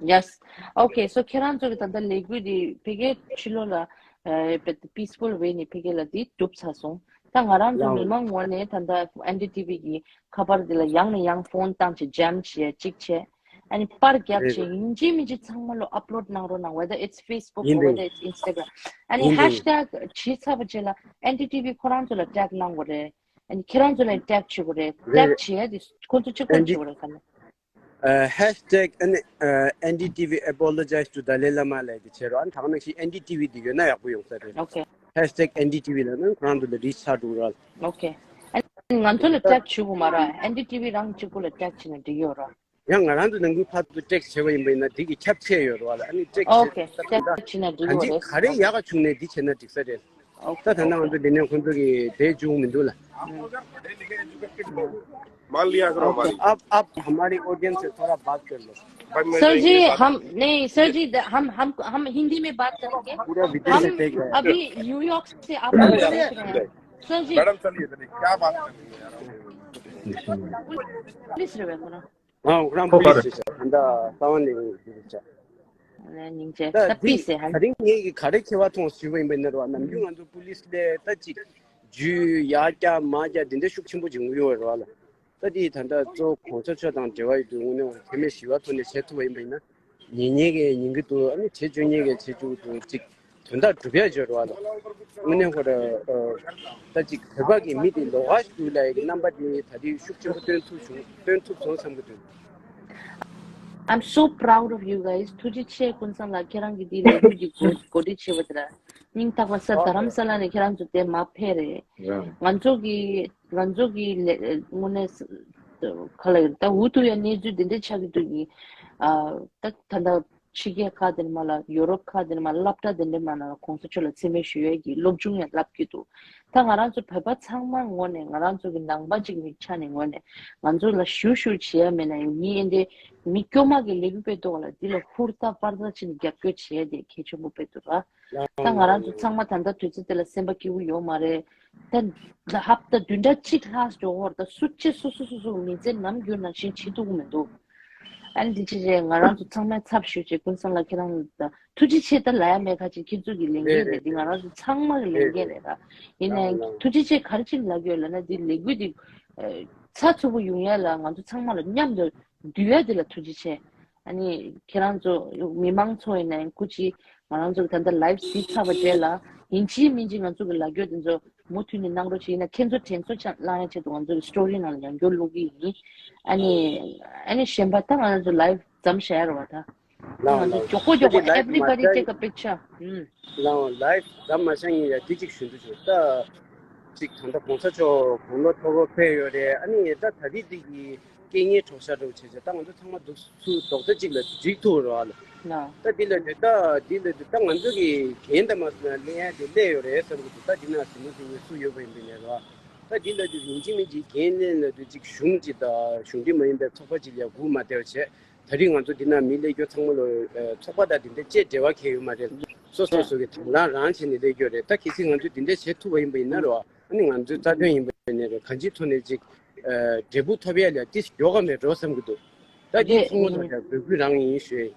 Yes. Okay, so ཁྱེད་རང་ཚོ་གི་ད་ལྟ་ལས་འགུལ་འདི་ཕ་གིའི་ཕྱི་ལོགས་ལ་ཨ་པི་སི་ཕུལ་ཝེ་ནས་ཕ་གི་ལ་འདི་གྲུབ་ཚར་སོང་། ད་ང་རང་ཚོ་ལའོ་མི་མང་ངོས་ནས་ད་ལྟ་ཨེན་ཌི་ཊི་ཝི་གི་ཁ་པར་འདི་ལ་ཡང་ནས་ཡང་ཕོན་བཏང་བྱས། ཇམ་བྱས། གཅིག་བྱས། ཨ་ནི་པར་བརྒྱབ་རེད་བྱས། རེད། ཡིན་གཅིག་མིན་གཅིག་ཚང་མ་ལོ་ཨབ་ལོཌ་གནང་རོགས་གནང་། Whether it's Facebook ཡིན་or དེ། Whether it's Instagram. ཨ་ནི་ཡིན་དེ། ཧེཤ་ཊེག་བྱས་ཚར་བ་བྱས་ལ་ཨེན་ཌི་ཊི་ཝི་ཁོ་རང་ཚོ་ལ་ཊེག་གནང་དགོས་རེད། ཨ་ནི་ཁྱེད་རང་ཚོ་ལ་ཊེག་བྱེད་དགོས་རེད། རེད། ཊེག་བྱས་ཏེ་ཁོ་ཚོ་གཅིག་པོ་ཨེན་ཌི་བྱེད་དགོས་རེད་ད་ནི། ཨ་ཧེཤ་ཊེག་ཨ་ནི་ཨ་ཨེན་ཌི་ཊི་ཝི་ཨེ་པོ་ལོ་ཇའི་ཛི་ཊུ་དཱ་ལའི་ལ་མ་ལབ་ཡ་དེ་བྱེད་རོགས། ཨ་ནི་ད་ག་ནང་བཞིན་ཨེན་ཌི་ཊི་ཝི་དེ་ཡོད་ན་ཡག་པོ་ཡོང་ས་རེད། ཨོ་ཁེ། ཧེཤ་ཊེག་ཨེན་ཌི་ཊི་ཝི་ལབ་ན་ཁོ་རང་ཚོ་ལ་རིག་ཆགས་འགྲོ་ར། ཨོ་ཁེ། ཨ་ནི་ང་ཚོ་ལ་ཊེག་བྱེད་དགོས་མ་ར། ཨེན་ཌི་ཊི་ཝི་རང་གཅིག་པོ་ལ་ཊེག་བྱས་ན་འགྲིག་ཡོད་ར། ཡང་ང་རང་ཚོ་ནང་ཁུལ་ཕར་ཚུར་ཊེག་བྱས་པ་ཡིན་པ་ཡིན་ན་དེ་གི་ཁྱབ་ཆེ་ཡོད་རེད་བ་ལ། ཨ་ནི་ཊེག་བྱས། ཨོ་ཁེ། ད་ཊེག་བྱས་ན་འགྲིག་ཡོད་རེད། ག་རེ་ཡག་ག་བྱུང་ནས་འདི་བྱས་ན་འགྲིག་ས་རེད། ཨོ་ད་ཁེ། ད་ལྟ་ང་ཚོ་འདི་ནས་ཁོང་ཚོ་གི་དེ་བྱུང་མི་འདུག་ལ། मान लिया करो हमारी। आप आप हमारी ऑडियंस से थोड़ा बात कर लो। भाई, मैं सर जी, हम, नहीं, सर जी, हम, हम, हम हिंदी में बात करेंगे। पूरा विदेश से हम देख रहे हैं। अभी न्यूयॉर्क से आपको देख रहे हैं। सर जी। मैडम, चलिए, चलिए, क्या बात कर रही है यार? पुलिस रहे हो ना? ཨང་ཁོ་རང་པུ་ལིས་ཤག་ད་ལྟ་ས་བོན་ལས་ཁུངས་ཀྱི་རེད་ཤག་ཨ་ནི་སྙིང་རྗེ། ད་ད་པིས་ཟེར་ཧ། ད་རིང་ངེད་ཀྱིས་ག་རེ་ཁྱད་པར་མཐོང་ཞུས་པ་ཡིན་པ་ཡིན་ན་རེད་བ། ནམ་རྒྱུན་ང་ཚོ་པུ་ལིས་ལས་ད་ཅིག་ཇུས་ཡར་རྒྱག་མར་རྒྱག་འདི་འདྲ་ཤུགས་ཆེན་པོ་ཅིག་ཡོང་གི་ཡོད་རེད་བ་ལ། ད་འདི་ད་ལྟ་གཙོ་བོ་གོང་ས་མཆོག་དང་འབྲེལ་བ་ཡོད་དུས་དངོས་གནས་འཚེ་མེད་ཞི་བ་ཐོག་ནས་བྱེད་ཐུབ་པ་ཡིན་པ་ཡིན་ན། ཉན་མཁན་གྱིས་ཉན་གྱི་འདུག་ཨ་ནི་བྱེད་བཅུག་མཁན་གྱིས་བྱེད་བཅུག་གི་འདུག་ཅིག་དོན་དག་སྒྲུབ་ཡ་ཡོད་རེད་བ་ལ། དངོས་གནས་ཁོ་ར་ཨ་ད་ཅིག་བོད་པ་གི་མི་དེ་ལོགས་ཀ་ཞིག་འདུག་ལབ་ཡ་གི་རྣམ་པ་དེ་ད་དེ་ཤུགས་ཆེན་པོ་སྟོན་ཐུབ་བྱུང་། སྟོན་ཐུབ་སོང་བསམ་གྱི་འདུག I'm so proud of you guys. ཐུགས་རྗེ་ཆེ། ཀུན་བཟང་ལགས། ཁྱེད་རང་གི་དེའི་ལས་འགུལ་གྱི་འགོ་འགོ་ཁྲིད་བྱས་པ་དེ་ལ་སྙིང་ཐག་པ་ས། རྡ་རམ་ས་ལ་ནས་ཁྱེད་རང་ཚོ་དེ་མ་ཕེབས་རེད། རང་ང་ཚོ་གི་ང་ཚོ་གི་ལས་དངོས་གནས་ག་ལ་ཡོད་ད། འུ་ཐུག་ཡ་གནས་ཚུལ་དེ་འདྲ་ཆགས་ཀྱི་འདུག་གི། ཨ་ད་ད་ལྟ་ཕྱི་རྒྱལ་ཁག་དེ་ནས་མ་ལ་ཡོ་རོབ་ཁག་དེ་ནས་མ་ལ་སློབ་གྲྭ་དེ་འདྲ་མ་ན་གོང་ས་མཆོག་ལ་མཚན་སྨད་ཞུ་ཡས་ཀྱི་སློབ་སྦྱོང་ཡང་བསླབ་ཀྱི་འདུག་ད་ང་རང་ཚོ་བོད་པ་ཚང་མ་ངོས་ནས། ང་རང་ཚོ་གི་ནང་པ་གཅིག་མིན་ཆ་ནས་ངོས་ནས་ང་ཚོ་ལ་ཞུ་ཞུ་བྱེད་ཡ་མེད་ན་ཡང་། མི་ཨེ་འདྲའི་མི་སྐྱོ་མ་གི་ལས་འགུལ་སྤེལ་འདུག་ག་ལ། འདི་ལ་ཧུར་ཐག་པར་ཐག་བྱས་ནས་རྒྱབ་སྐྱོར་བྱེད་ཡ་དེ་གལ་ཆེན་པོ་དཔེ་འདུག་ར། ད་ང་རང་ཚོ་ཚང་མ་ད་ལྟ་དུས་ཚོད་དེ་ལ་སེམས་པ་སྐྱིད་པོ་ཡོད་མ་རེད། ད་ཧབ་ཏ་བདུན་ཕྲག་གཅིག་ལྷག་འགྲོ་བར་ད་སུ་གཅིག་སུ་སུ་སུ་སུ་མི་ཚེ་ནམ་རྒྱུན་ནང་བཞིན་བྱེད་ཐུབ་ཀྱི་མི་འདུག་ཨ་ནི་འདི་ཅི་རེད། ང་རང་ཚོ་ཚང་མའི་ཚབ་ཞུས་བྱས་ཀུན་བཟང་ལགས་ཁྱེད་རང་ལ་ཐུགས་རྗེ་ཆེ་ད་ལབ་ཡ་མེད། ཁ་ཅིག་ཁྱེད་ཚོ་གི་ལས་འགན་རེད། འདི་ང་རང་ཚོ་ཚང་མ་གི་ལས་འགན་རེད་ད། ཡིན་ནའི་ཐུགས་རྗེ་ཆེ་ག་རེ་ཅིག་ལབ་ཡོད་ལབ་ན། འདི་ལས་འགུལ་འདི་ཚགས་ཚུད་པོ་ཡོང་ཡ་ལ་ང་ཚོ་ཚང་མ་ལ་མཉམ་དུ་འདུས་ཡ་འདི་ལ་ཐུགས་རྗེ་ཆེ། ཨ་ནི་ཁྱེད་རང་ཚོ་མི་མང་ཚོ་ཡིན་ནའི་སྐུ་མཁྱེན། ང་རང་ཚོ་གི་ད་ལྟ་ལའིབ་གཟིགས་ཚར་བ་རྗེས་ལ་ཡིན་གཅིག་མིན་གཅིག་ང་ཚོ་གི་ལབ་རྒྱུ་དེ་ཚོ་མུ་མཐུད་ནས་གནང་རོགས་བྱེད། ཡིན་ན་ཁྱེད་ཚོ་དྲན་གསོ་ཆ་བླང་ཡ་ཆེད་དུ་ང་ཚོ་གི་སི་ཊོ་རི་ནང་ལ་ཡང་བསྐྱར་བླུག་གི་ཡིན། ཨ་ནི་ཨ་ནི་གཞན་པ་ད་ང་ཚོ་ལའིབ་མཚམས་བཞག་ཡ་རེད་བ་ད། ང་ཚོ་མགྱོགས་པོ་མགྱོགས་པོ། Everybody take a picture. ལའིབ་མཚམས་མ་བཞག་ཡིན་ཡ་འདི་གཅིག་ཞུ་འདོད་བྱུང་ད། གཅིག་ད་ལྟ་གོང་ས་མཆོག་དགུང་ལོ་མཐོ་པོ་ཕེབས་ཡོད་རེད། ཨ་ནི་ད་ད་རེས་འདི་གི་རྐྱེན་ངན་གྲོགས་ཤ་འདྲ་བོ་བྱས་བྱས་ད་ང་ཚོ་ཚང་མ་འདུག་སུ་རྡོག་རྩ་གཅིག་ལ་འགྲིག་ཐུབ་རོགས་ལ། ད་འདི་ལ་འདི་ད་འདི་ལ་འདི་ད་ང་ཚོ་གི་འགན་ད་མ་སོང་ན་ལེན་ཡ་དེ་སླེབས་ཡོད་རེད་བསམ་གི་འདུག་ད་འདི་ན་གཟིགས་མོ་གཟིགས་མཁན་སུ་ཡོད་པ་ཡིན་པ་ཡིན་ནའི་རོ། ད་འདི་ལ་འདི་ཡིན་གཅིག་མིན་གཅིག་འགན་ལེན་ལ་འདི་གཅིག་གཞུང་གཅིག་དང་གཞུང་འབྲེལ་མ་ཡིན་པའི་ཚོགས་པ་གཅིག་ལ་སྒུག་མ་བསྡད་པ་བྱས། ད་རེས་ང་ཚོ་འདི་ན་མི་སླེབས་རྒྱུ་ཚང་མ་ལོ་ཚོགས་པ་དང་འདི་འདྲ་ཅེས་འབྲེལ་བ་གང་ཡོད་མ་རེད། སོ་སོ་སོ་གི་དང་བླངས་རང་བྱས་ནས་སླེབས་རྒྱུ་རེད། ད་གལ་སྲིད་ང་ཚོས་འདི་འདྲ་བྱེད་ཐུབ་པ་ཡིན་པ་ཡིན་ན་རོ། ཨ་ནི་ང་ཚོའི་རྩ་དོན་ཡིན་པ་ཡིན་ནའི་རོ། གང་ཅིའི་ཐོག་ནས་ཅིག་འབྲས་བུ་ཐོབ་ཡ་ལ་ཏིས་ཡོད་ག་མེད་འགྲོ་བསམ་གི་འདུག་ད་འདི་ཚང་མ་ལ་ཡང་འབོད་སྐུལ་རང་ཡིན་ཞུ་ཡ་ཡིན།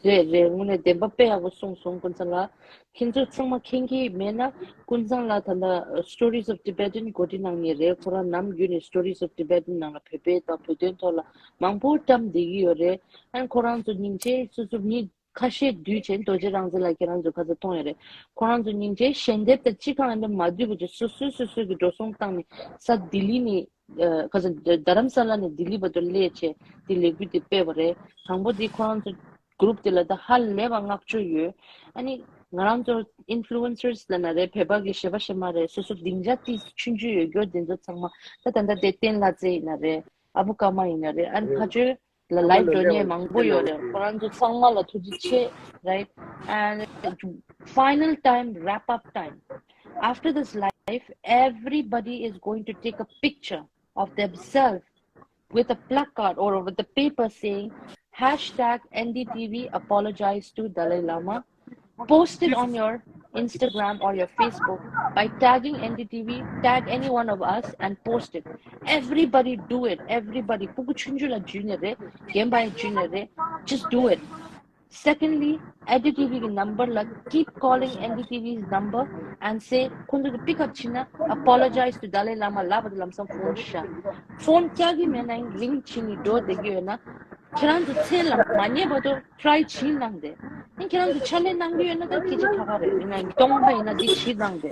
རེད་རེད། དངོས་གནས་བདེན་པ་དཔེ་ཡག་པོ་གསུངས་སོང་ཀུན་བཟང་ལགས། ཁྱེད་ཚོ་ཚང་མ་མཁྱེན་གྱི་མེད་ན་ཀུན་བཟང་ལགས་ད་ལྟ་Stories of Tibetan་འགོ་ཁྲིད་གནང་མཁན་རེད། ཁོ་རང་ནམ་རྒྱུན་ནས་Stories of Tibetan་ནང་ལ་བོད་པའི་དང་བོད་དོན་ཐོག་ལ་མང་པོ་བཀྲམ་བསྡད་ཀྱི་ཡོད་རེད། ཨ་ནི་ཁོ་རང་ཚོ་སྙིང་རྗེ། སོ་སོ་མི་ཁ་ཤས་འདུས་བྱས་རྡོ་རྗེ་རང་བཙན་ལགས་ཁྱེད་རང་ཚོ་ཁ་ཚ་མཐོང་ཡོད་རེད། ཁོ་རང་ཚོ་སྙིང་རྗེ། ཞལ་འདེབས་དང་སྤྱི་ཁང་ཡིན་ན་མ་འདུས་པ་བྱས་སོ་སོས་སོ་སོ་གི་འགྲོ་སོང་བཏང་ནས་ས་ལྡི་ལི་ནས་ཨ་ག་ཚོད་རྡ་རམ་ས་ལ་ནས་ལྡི་ལི་བར་དུ་སླེབས་བྱས་དེ་ལས་འགུལ་དེ་སྤེལ་བ་རེད། དང་པོ་དེ་ཁོ་རང་ཚོ་གུ་རུབ་དེ་ལ་ད་ཧ་ལས་པ་བསྔགས་བརྗོད་ཡོད། ཨ་ནི་ང་རང་ཚོ་ཨིན་ཕུ་ལུ་ཨེན་སར་ལབ་ན་རེད། བོད་པ་གི་གཞས་པ་གཞས་མ་རེད། སོ་སོ་སྡིངས་ཆ་ཏིས་ཆུང་ཆུང་ཡོད་རྒྱུ་དེ་ཚོ་ཚང་མ་ད་ད་ལྟ་དེ་བསྟན་ལྷ་རྩེ་ཡིན་ན་རེད། ཨ་བུ་ཀརྨ་ཡིན་ན་རེད། ཨ་ནི་ཕ་ཇོ་ལ་ལའིབ་འགྲོ་མཁན་མང་པོ་ཡོད་རེད། ཁོ་རང་ཚོ་ཚང་མ་ལ་ཐུགས་རྗེ་ཆེ། Right? And final time, wrap up time. After this live, everybody is going to take a picture of themselves with a placard or with a paper saying hashtag N D T V apologize to Dalai Lama. Post it on your Instagram or your Facebook by tagging N D T V, tag any one of us and post it. Everybody do it. Everybody. Puku chunju la junior re, gemba junior re. Just do it. Secondly, N D T V ki number la keep calling N D T V's number and say, khunzu ki pick up china, apologize to Dalai Lama, la bad lamsam phone sha. Phone kya ki mena ring chini do de gi na. Khirang tu tse la manye bad try chi nang de. Ni khirang tu chale nang gi na ta ki chi kha re. Ni na tong ba na di chi nang de.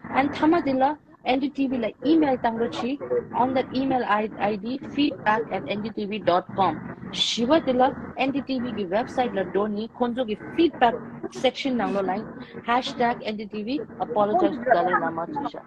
And thama de la N D T V la email tang ro chi on that email I- ID feedback at N D T V dot com. Shiva de la N D T V ki website la do ni khunzu ki feedback section nang lo line hashtag N D T V apologize to Dalai Lama chi sha.